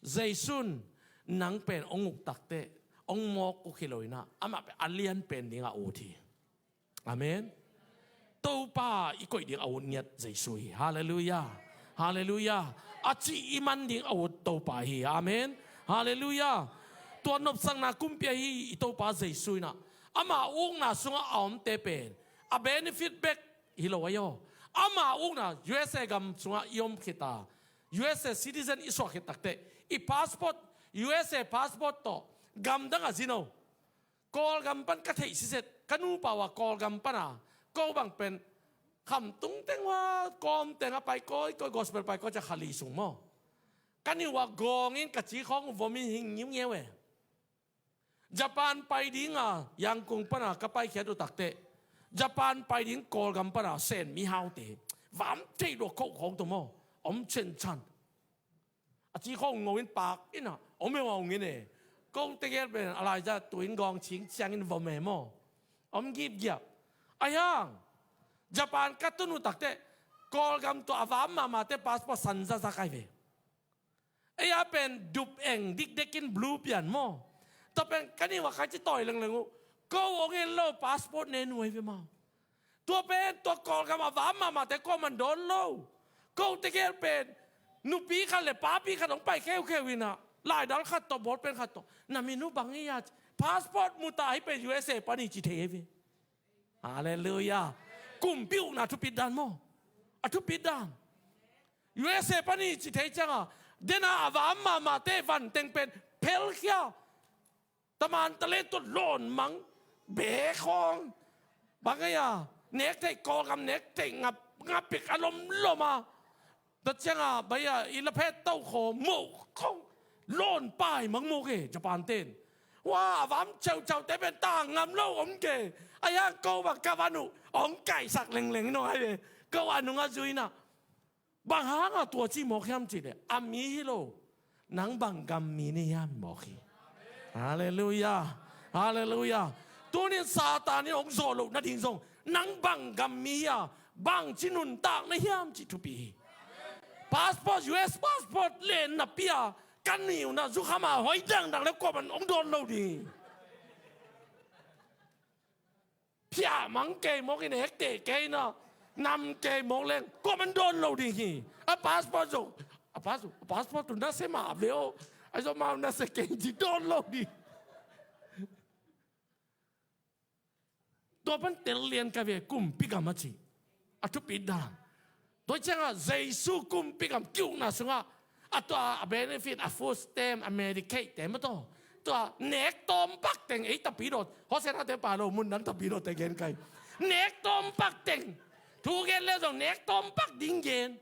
Jesu in nang pen hong uk tak teh, hong mawk uk hi lo in ah, amah pen a lian pen ding a ut hi. Amen. Topa i koih ding a ut ngiat Jesu hi. Halleluiah. Halleluiah. A cih i man ding a ut Topa hi. Amen. Halleluiah. Tua nopsakna kumpi ahi i Topa Jesu in ah, ama ukna sungah a omte pen a benefit bek hi lo ahi aw. Ama ukna U S A gam sungah i om khit a, U S A citizen i suah khit tak teh, i passport, U S A passport tawh gamdang ah zin aw. Kawlgam pan ka theih siset, ka nupa uh a Kawlgam pan a, ko bang pen Khamtung teng uh a, Kawm teng a pai kawikawi, gospel pai kawikawi ci a, kha li sung maw. Ka nih uh a gawng in ka ci khawng uh vom in hing ngiungeu e. Japan pai ding a Yangon pan a ka paikhiat uh tak teh, Japan pai ding Kawlgam pan a Sen mihaute, vam thei lua, ko khawng tawh maw, om cenchan. A ci khawng ngo in pak in ah, om e, hong in e. Ko tegel pen a lai zah tu in gawng cing ciang in vom e maw, om gipgiap. Ahi hang Japan ka tun uh tak teh, Kawlgam tawh a vam mahmahte passport san zaza kai ve. Ei a pen dup eng dikdek in blue pian maw. Tua pen ka nih uh a ka ci tawi lengleng uh, ko hong en lo, passport ne nuai ve maw. Tua pen tua Kawlgam a vam mahmahte kuaman dawn lo. Ko tegel pen nupi khat le papi khat hong pai kheukheu in ah, laidal khat tawh, bawlpen khat tawh, na min uh bang hi a, passport mu ta, hih pen U S A pan hi ci thei hi ve. Halleluiah. Kumpi ukna thupit dan maw. A thupit dan. U S A pan hi ci thei ciang a, den a a vam mahmahte van teng pen phelkhia. Taman talen tawh lawn mang, bek khawng, bang ei a, nek theih, Kawlgam nek theih ngap, ngap pek a lomlom a. Tua ciang a, bai a, i la phet tau khaw moh khawng, lawn pai mang mawk e, Japan ten. Wa, a vam ceuceute pen ta ngam lo om ke. Ahi hang ko bang ka van uh hong kaisak lengleng in hong, ahi ve. Ko a nung a zui in ah. Bang hang a tua ci mawk hiam cih leh, a mi hi lo, nang bang gam mi na hiam mawk hi. Halleluiah. Halleluiah. Tuni in Satan in hong zawh loh nading zong, nang bang gam mi hi a, bangci nuntak na hiam cih thupi hi. Passport, U S passport len napi a, ka nih uh in ah zukham a, hoi dangdang le kuaman hong dawn lo ding hi. Phiah mang kei mawk in, hekte kei in ah, nam kei mawk leng kuaman dawn lo ding hi. A passport zong, a pass, a passport uh nasia mah ve aw. Ahi zong amau nasia kei in ci dawn lo ding. Tua pan tel lian ka ve, kumpi gam a cih. A thupit dan. Tua ciang a Jesu kumpi gam ki-ukna sungah, a tua a benefit, a food stamp, a Medicaid te maw, tua, tua nek tawm pak teng, ei tapidaw, Hosanna te pha lo, mun dang tapidaw te gen kai. Nek tawm pak teng. Thu gen le zong nek tawm pak ding gen.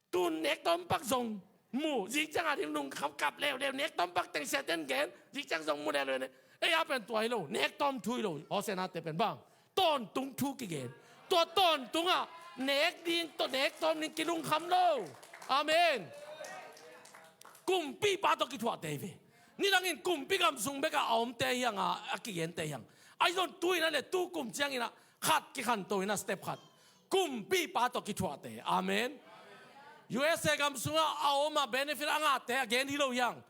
Tun nek tawm pak zong mu, zing ciang a ding lungkham kap leuleu, nek tawm pak teng siaten gen, zing ciang zong mu leuleu ne. Ei a pen tua hi lo, nek tawm thu hi lo, Hosanna te pen bang, tawntung thu kigen. Tua tawntung ah nek ding, tua nek tawm ding kilungkham lo. Amen. Kumpipa tawh kithuah te hi ve. Nidangin kumpi gam sung bek a a omte hi hang a, a kigente hi hang. Ahi zong tu in ah le tu kum ciangin ah khat kikhanto in ah, step khat. Kumpipa tawh kithuahte. Amen. U S A gam sungah a om a benefit a ngahte a gen hi lo hi hang.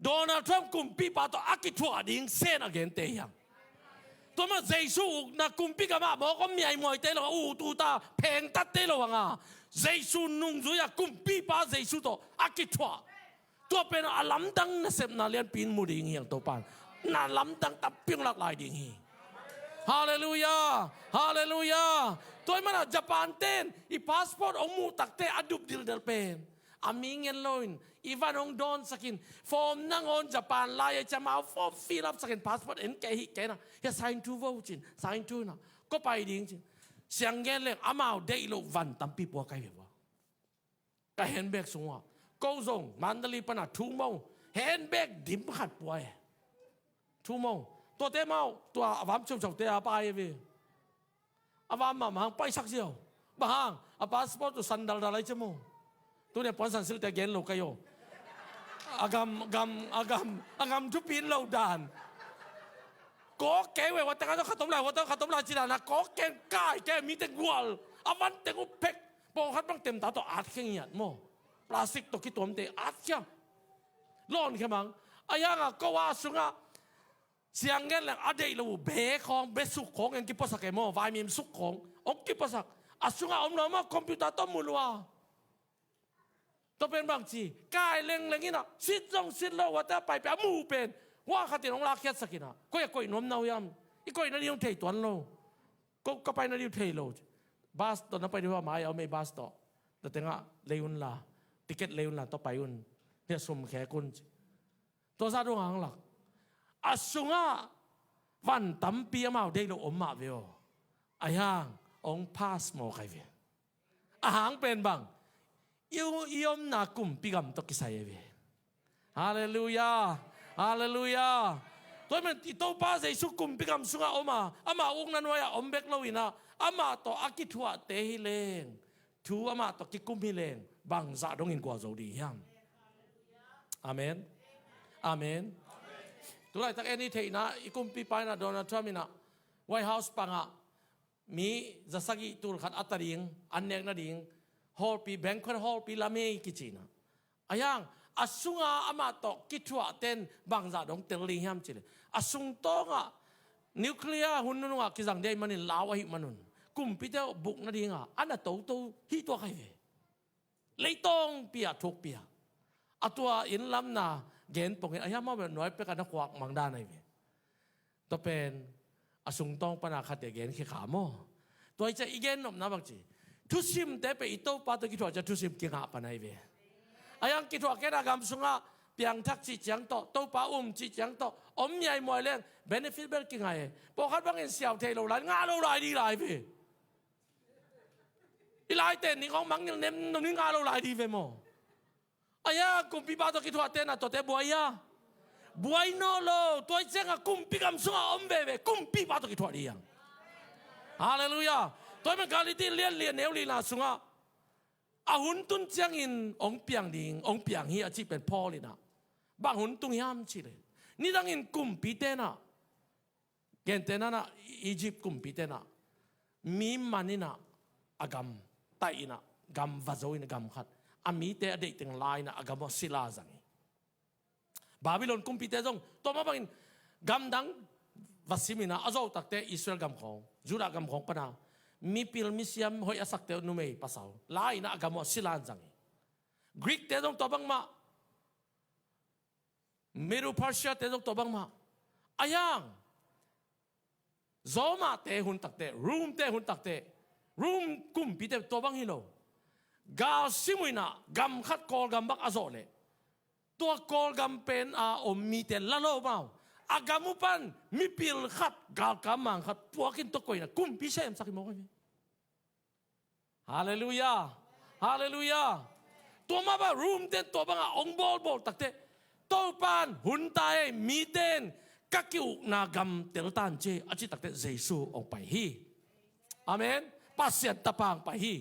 Donald Trump kumpipa tawh a kithuah ding sen a gente hi hang. Tua mah Jesu ukna kumpi gamah mawk om miaimuaite lo, a ut ut a phengtatte lo hang a, Jesu nungzui a kumpipa Jesu tawh a kithuah. Tua pen a lamdang nasepna lianpi in mu ding hi hang Topa in. Na lamdang tampi hong lak lai ding hi. Halleluiah. Halleluiah. Tua ahih manin Japan ten i passport hong muh takte a dup dildel pen, a mi ngen lo in, i van hong dawnsak in, form nangawn Japan lai a ciah amau form fill up sak in, passport en kei hi kei in ah, hia sign thu vo ci in, sign thu in ah, ko pai ding ci in. Siang gen leng amau deih loh van tampi pua kai ve ua. Ka handbag sungah. Ko zong Mandalay pan a thu mo, Handbag dim khat pua e. Thu mong. Tuate mau, tua a vam chauchaute a pai e ve. A vam mahmah hang paisak ziau. Bang hang, a passport uh sandal dal ai che maw. Tuni a puan san silhte gen lo kai aw. A gam, gam, a gam, a gam thupi in lo dan. Kawk kei ve, huate khat tawh khat om lai, huate khat tawh khat om lai ci dan a kawk kei kai kei mite gual. A van teng uh phek. Pawlkhat bang temta tawh at khia ngiat maw. Plastic tawh kituamte at khia. Lawn khia mang. A hiang a ko a sungah siang gen leng a deih lo uh be khawng, be suk khawng en kipuasak e maw, vaimim suk khawng hong kipuasak. A sungah om lo maw, computer tawh mu lua. Tua pen bang ci, kai lengleng in ah, sit zong sit lo, huate a pai pen a muh pen, hua khat in hong lakkhiatsak in ah, koi a koih nuam na uh hiam? I koih nading hong thei tuan lo. Ko ka pai nading uh thei lo. Bus tawh na pai ding uh a mai a om ei, bus tawh. Tua tengah lei un la, ticket lei un la, tua pai un. Hia sum khek un ci. Tua zah dong hang lak. A sungah van tampi amau deih lo om mah ve aw. A hiang hong pass mawk ai ve. A hang pen bang, i, i omna kumpi gam tawh kisai ai ve. Halleluiah. Halleluiah. Tua hi man i Topa Jesu kumpi gam sungah om a, ama ukna nuai-ah om bek lo in ah, amah tawh a kithuahte hi leng, thu amah tawh kikum hi leng, bangzah dongin gualzo ding hiam? Amen. Amen. Tulaitak en i theihna, i kumpipa in ah, Donald Trump in ah White House pangah mi za sagih tul khat a ta ding, an nek nading hallpi, banquet hallpi la mei kici in ah. A hiang, a sunga amah tawh kithuahten bangzah dong tel ding hiam cih leh, a sungtawngah nuclear hun nunungah kizang ding ahih manin, lau ahih manun, kumpite buk nadinga a na toto hi tuak ai ve. Leitawngpi ah thukpi ah. A tua innlamna gen pongin a hiam, amau bel nuai pekah na khuak mang dan ai ve. Tua pen a sungtawng pana khatte gen khia kha maw. Tua hi ciah i gen nopna bang ci, thusimte pen i Topa tawh kithuah ciah thusim kingah pan ai ve. A hiang kithuah kei in ah gam sungah piangthak cih ciang tawh, Topa um cih ciang tawh om miaimuai leng benefit bel kingah e. Pawlkhat bangin siau thei lo lai, ngah lo lai ding lai ve. I laite ning hong mangngilh nemnem ning, ngah lo lai ding ve maw. A hiang kumpipa tawh kithuahte in ah tuate buai a, buai nawn lo. Tua hi ciangah kumpi gam sungah om veve, kumpipa tawh kithuah ding hiang. Halleluiah. Tua hi man Galati lian li a neu lina sungah, a hun tun ciangin hong piang ding, hong piang hi a cih pen Paul in ah bang hun tung hiam cih leh, nidangin kumpite in ah, gentehna in ah, Egypt kumpite in ah mi man in ah, a gam taih in ah, gam va zo in ah, gam khat, a mite a deih teng la in ah, a gam uh a sila zang hi. Babylon kumpite zong tua mah bangin gamdang va sim in ah, a zawh takte Israel gam khawng, Judah gam khawng pana mipil misiam hoih a sakte uh, numei pasal la in ah, a gam uh a sila zang hi. Greek-te zong tua bangmah, Medo-Persia-te zong tua bangmah. A hiang Roma-te hun takte, Rome-te hun takte, Rome kumpite tua bang hi lo. Gal sim uh in ah gam khat Kawlgam bang a zawh leh, tua Kawlgam pen a om mite la lo mau, a gam uh pan mipil khat, galkap mang khat puakin tua koih in ah kumpi semsak hi mawk ai ve. Halleluiah. Halleluiah. Tua mah bang Rome-ten tua bangah hong bawlbawl takte, Topan hun ta ei, miten ka ki-ukna gam tel tan ci ei a cih takte Jesu hong pai hi. Amen. Pasian Tapa hong pai hi.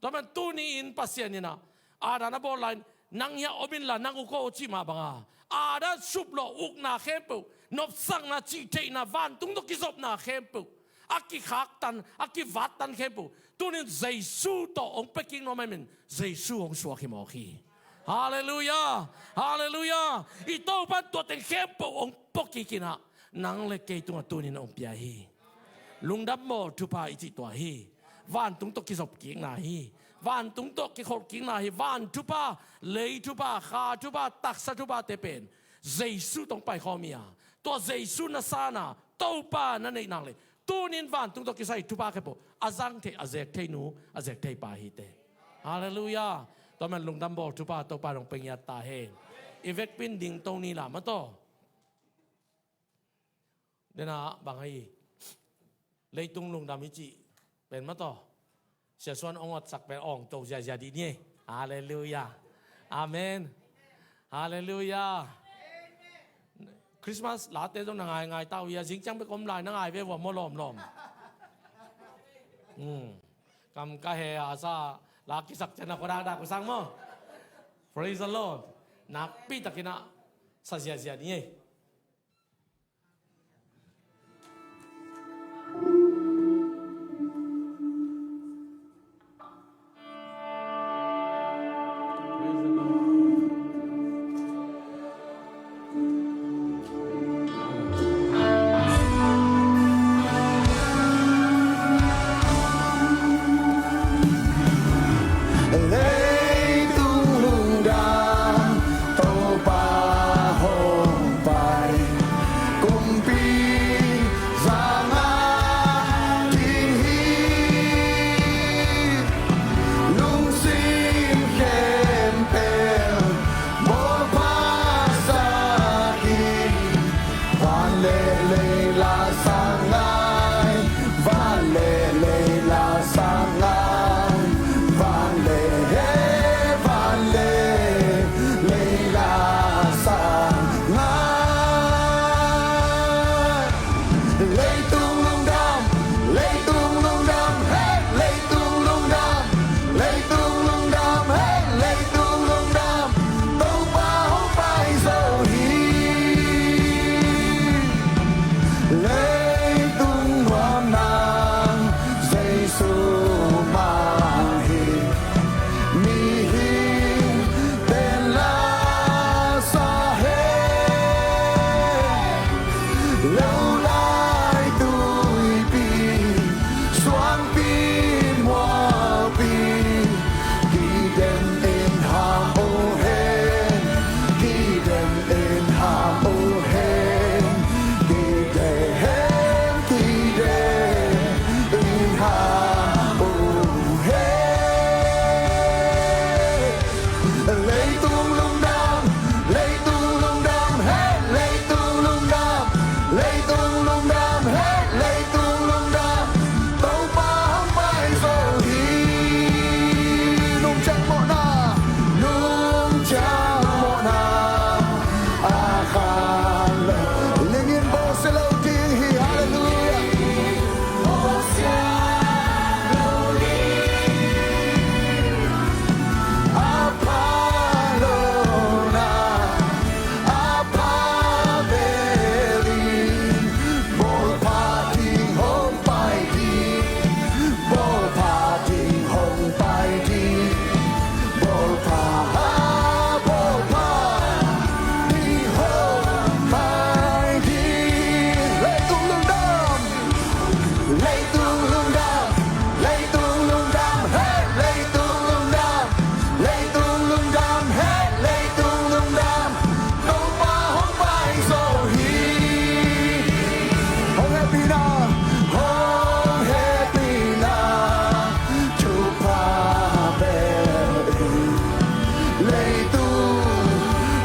Tua man tuni-in Pasian in ah Adam a bawl lai-in, nang hiah om inla, nang uk aw cih mah banga, Adam suplawh ukna khempeuh, nopsakna, cihtheihna, vantung tawh kizopna khempeuh, a kikhaktan, a kivattan khempeuh, tunin Jesu tawh hong pia kik nuam ahih manin Jesu hong suak hi mawk hi. Halleluiah. Halleluiah. I Topan tua teng khempeuh hong pua kik in ah, nang le kei tungah tunin hong pia hi. Lungdam maw, thupha i cih tua hi. Vantung tawh kizop kikna hi. Vantung tawh kikholh kikna hi. Van thupha, lei thupha, kha thupha, taksa thuphate pen Jesu tawh hong paikhawm hi a, tua Jesu na san a, Topa na neih nak leh, tunin vantung tawh kisai thupha khempeuh a zang thei, a zek thei nu, a zek thei pa hi teh. Halleluiah. Tua man lungdam bawl thupha Topa in hong pia ngiat ta hen. I vekpi-in dingto ni la maw taw. Dena bang hi, leitung lungdam hi cih pen maw taw, Sia Suan hong otsak pen awngto ziazia dih ni. Halleluiah. Amen. Halleluiah. Christmas late zong na ngaingai ta uh hi a, zing ciang bek om lai na ngai ve vua maw lawmlawm. Hmm. Kam ka he a sa la kisak ciang na khuadakdak uh sang maw. Praise the Lord. Nakpi takin a sa ziazia ni ei. Leitung lungdam, Topa hong pai, kumpi zangah ding hi. Lungsim khempeuh bawlpha sak hi. Van le lei la sang ngai, van le lei la sang ngai, van le he, van le lei la sang ngai. Leitung lungdam, leitung lungdam, hey, leitung lungdam, leitung lungdam, hey, leitung lungdam, Topa hong pai zo hi. Leitung nuamna Jesu mah hi. Mihing ten la sa hen. Lo lai tuipi, suangpi, mualpi, kidem in ham uh hen, kidem in ham uh hen, kidem, kidem in ham uh hen. Leitung lungdam, leitung lungdam, hey, leitung lungdam, leitung lungdam, hey, leitung lungdam, Topa hong pai zo hi. Nungciang mawhna, nungciang mawhna, a khan lo, lingin bawlsia lo ding hi. Halleluiah. A pha lo na, a pha bel in, bawlpha ding hong pai ding, bawlpha ding hong pai ding, bawlpha, bawlpha ding hong pai ding. Leitung lungdam, leitung lungdam, leitung lungdam, hey, leitung lungdam, leitung lungdam, hey, leitung lungdam, Topa hong pai zo hi. Hong hehpihna, hong hehpihna thupha bel in leitung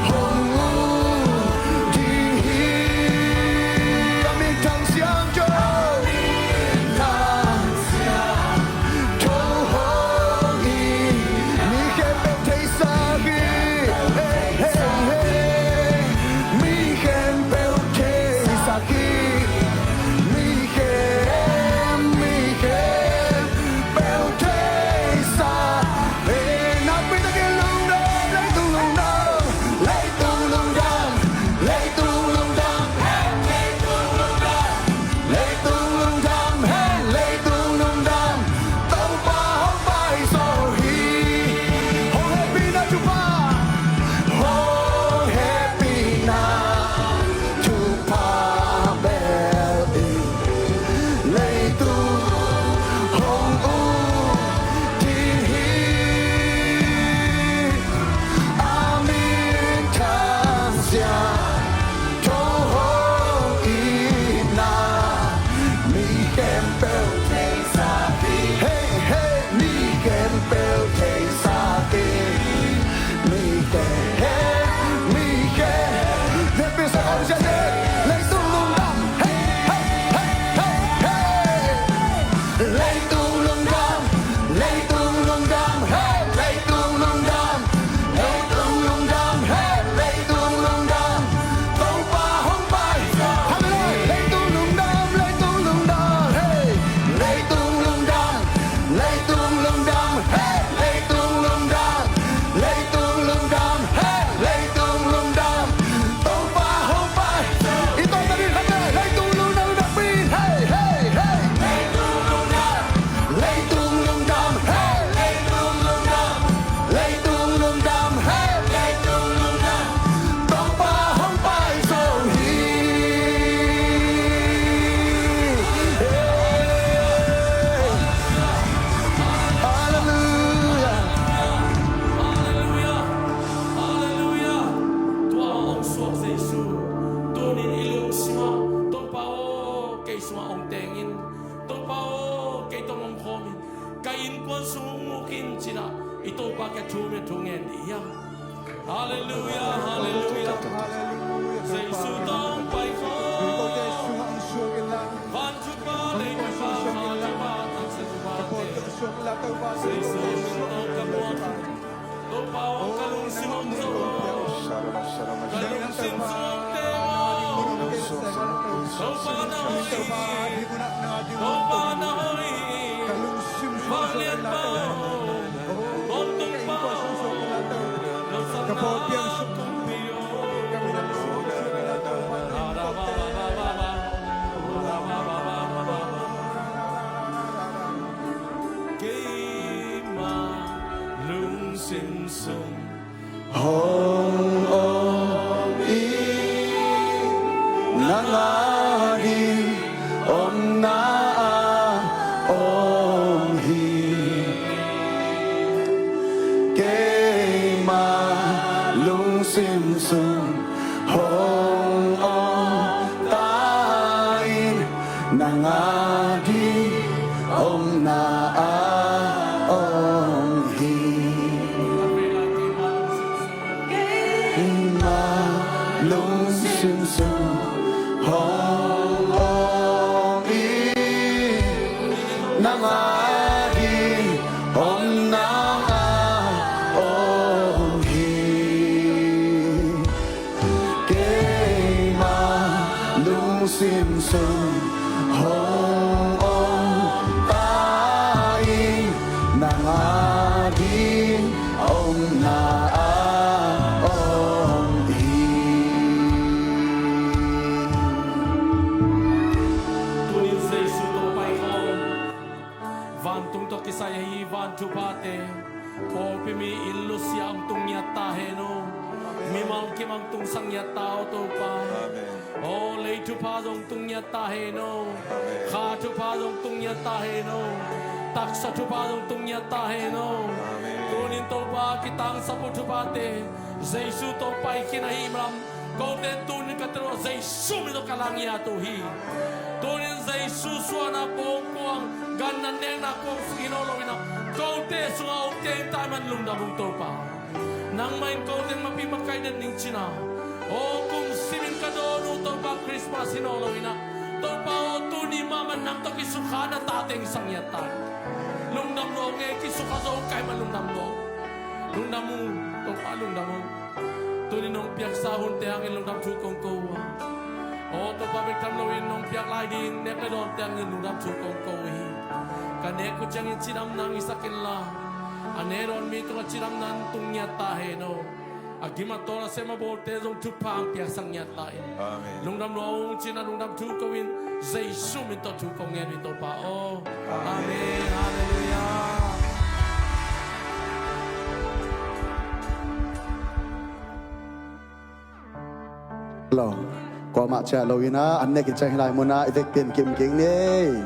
hong um ding hi. A minthanna siangtho, minthanna siangtho hong in, mi khempeuh theisak hi. Hey, hey, hey. Mi khempeuh theisak hi. Mi khem, mi khempeuh theisak hi. Nakpi takin lungdam, leitung lungdam, leitung lungdam, leitung lungdam, hey, leitung lungdam, leitung lungdam, hey, leitung lungdam, Topa hong pai zo hi. Hong hehpihna thupha, hong hehpihna thupha bel in leitung hong um ding hi. A minthanna siangtho hong in a, mi khempeuh theisak hi. Hey, hey, mi khempeuh theisak hi. Mi khem, mi khem. Hehpihna siangtho, leitung lungdam, hey, hey, hey, hey, hey. Leitung lungdam, leitung lungdam, hey, leitung lungdam, leitung lungdam, hey, leitung lungdam, Halleluia, halleluia. Jesu tawh pai khawm. Van thupha, lei thupha, kha thupha, taksa thupha te. Jesu tawh ka muak. Topa aw, ka lungsim hong zo aw. Ka lungsim sung hong teng aw. Topa na hoih hi. Topa na hoih hi. Vanglianpa aw. Tawntung pa aw. Lawpsang na kumpi aw. Keima lungsim sung hong om in, nang ading omna a om hi. Keima lungsim sung hong om ta in, nang ading omna a om hi. Keima lungsim sung hong om in, nang ading omna a om hi. Keima lungsim sung hong om ta in, nang ading omna a om hi. Tunin Jesu tawh pai khawm. Vantung tawh kisai ahi van thuphate, pawlpi mi inn lusia hong tung ngiat ta hen aw. Mimal kim hong tungsak ngiat ta aw Topa. Amen. Aw, lei thupha zong tung ngiat ta hen aw. Amen. Kha thupha zong tung ngiat ta hen aw. Taksa thupha zong tung ngiat ta hen aw. Amen. Tunin Topa, kitangsap uh thuphate Jesu tawh pai khin ahih malam, kote in tunin ka tel uh a, Jesu min tawh ka la ngiat uh hi. Tunin Jesu suahna pawngkuang, ganna nekna kuang sung hi nawn lo in ah, kote sungah hong teng ta ahih man lungdam ung Topa. Nangmah in kote mapih makaih den ning ci-in ah, aw, kum simin ka dawn uh Topa, Christmas hi nawn lo in ah, Topa aw, tuni mahmah nang tawh kisukha na tate hong sang ngiat ta in. Lungdam lo, nge kisukha zo ka hih man lungdam lo. Lungdam ung Topa, lungdam ung. Tuni nong piaksa hunte hangin lungdam thu kong ko uh a, aw Topa, bek tham loin nong piak lai ding nek le dawnte hangin lungdam thu kong ko uh hi. Ka nek uh ciangin cidamna hong hisak inla, a ne dawn mi tungah cidamna hong tung ngiat ta hen aw. A gim a tawl a sem a bawlte zong thupha hong piaksak ngiat ta in. Amen. Lungdam lo ung ci-in ah lungdam thu ko-in, Jesu min tawh thu kong ngen uh hi Topa aw. Amen. Halleluiah. Lo, kuamah ciah lo in ah, an nek in ciang hih lai munah i vekpi in kim kik ni.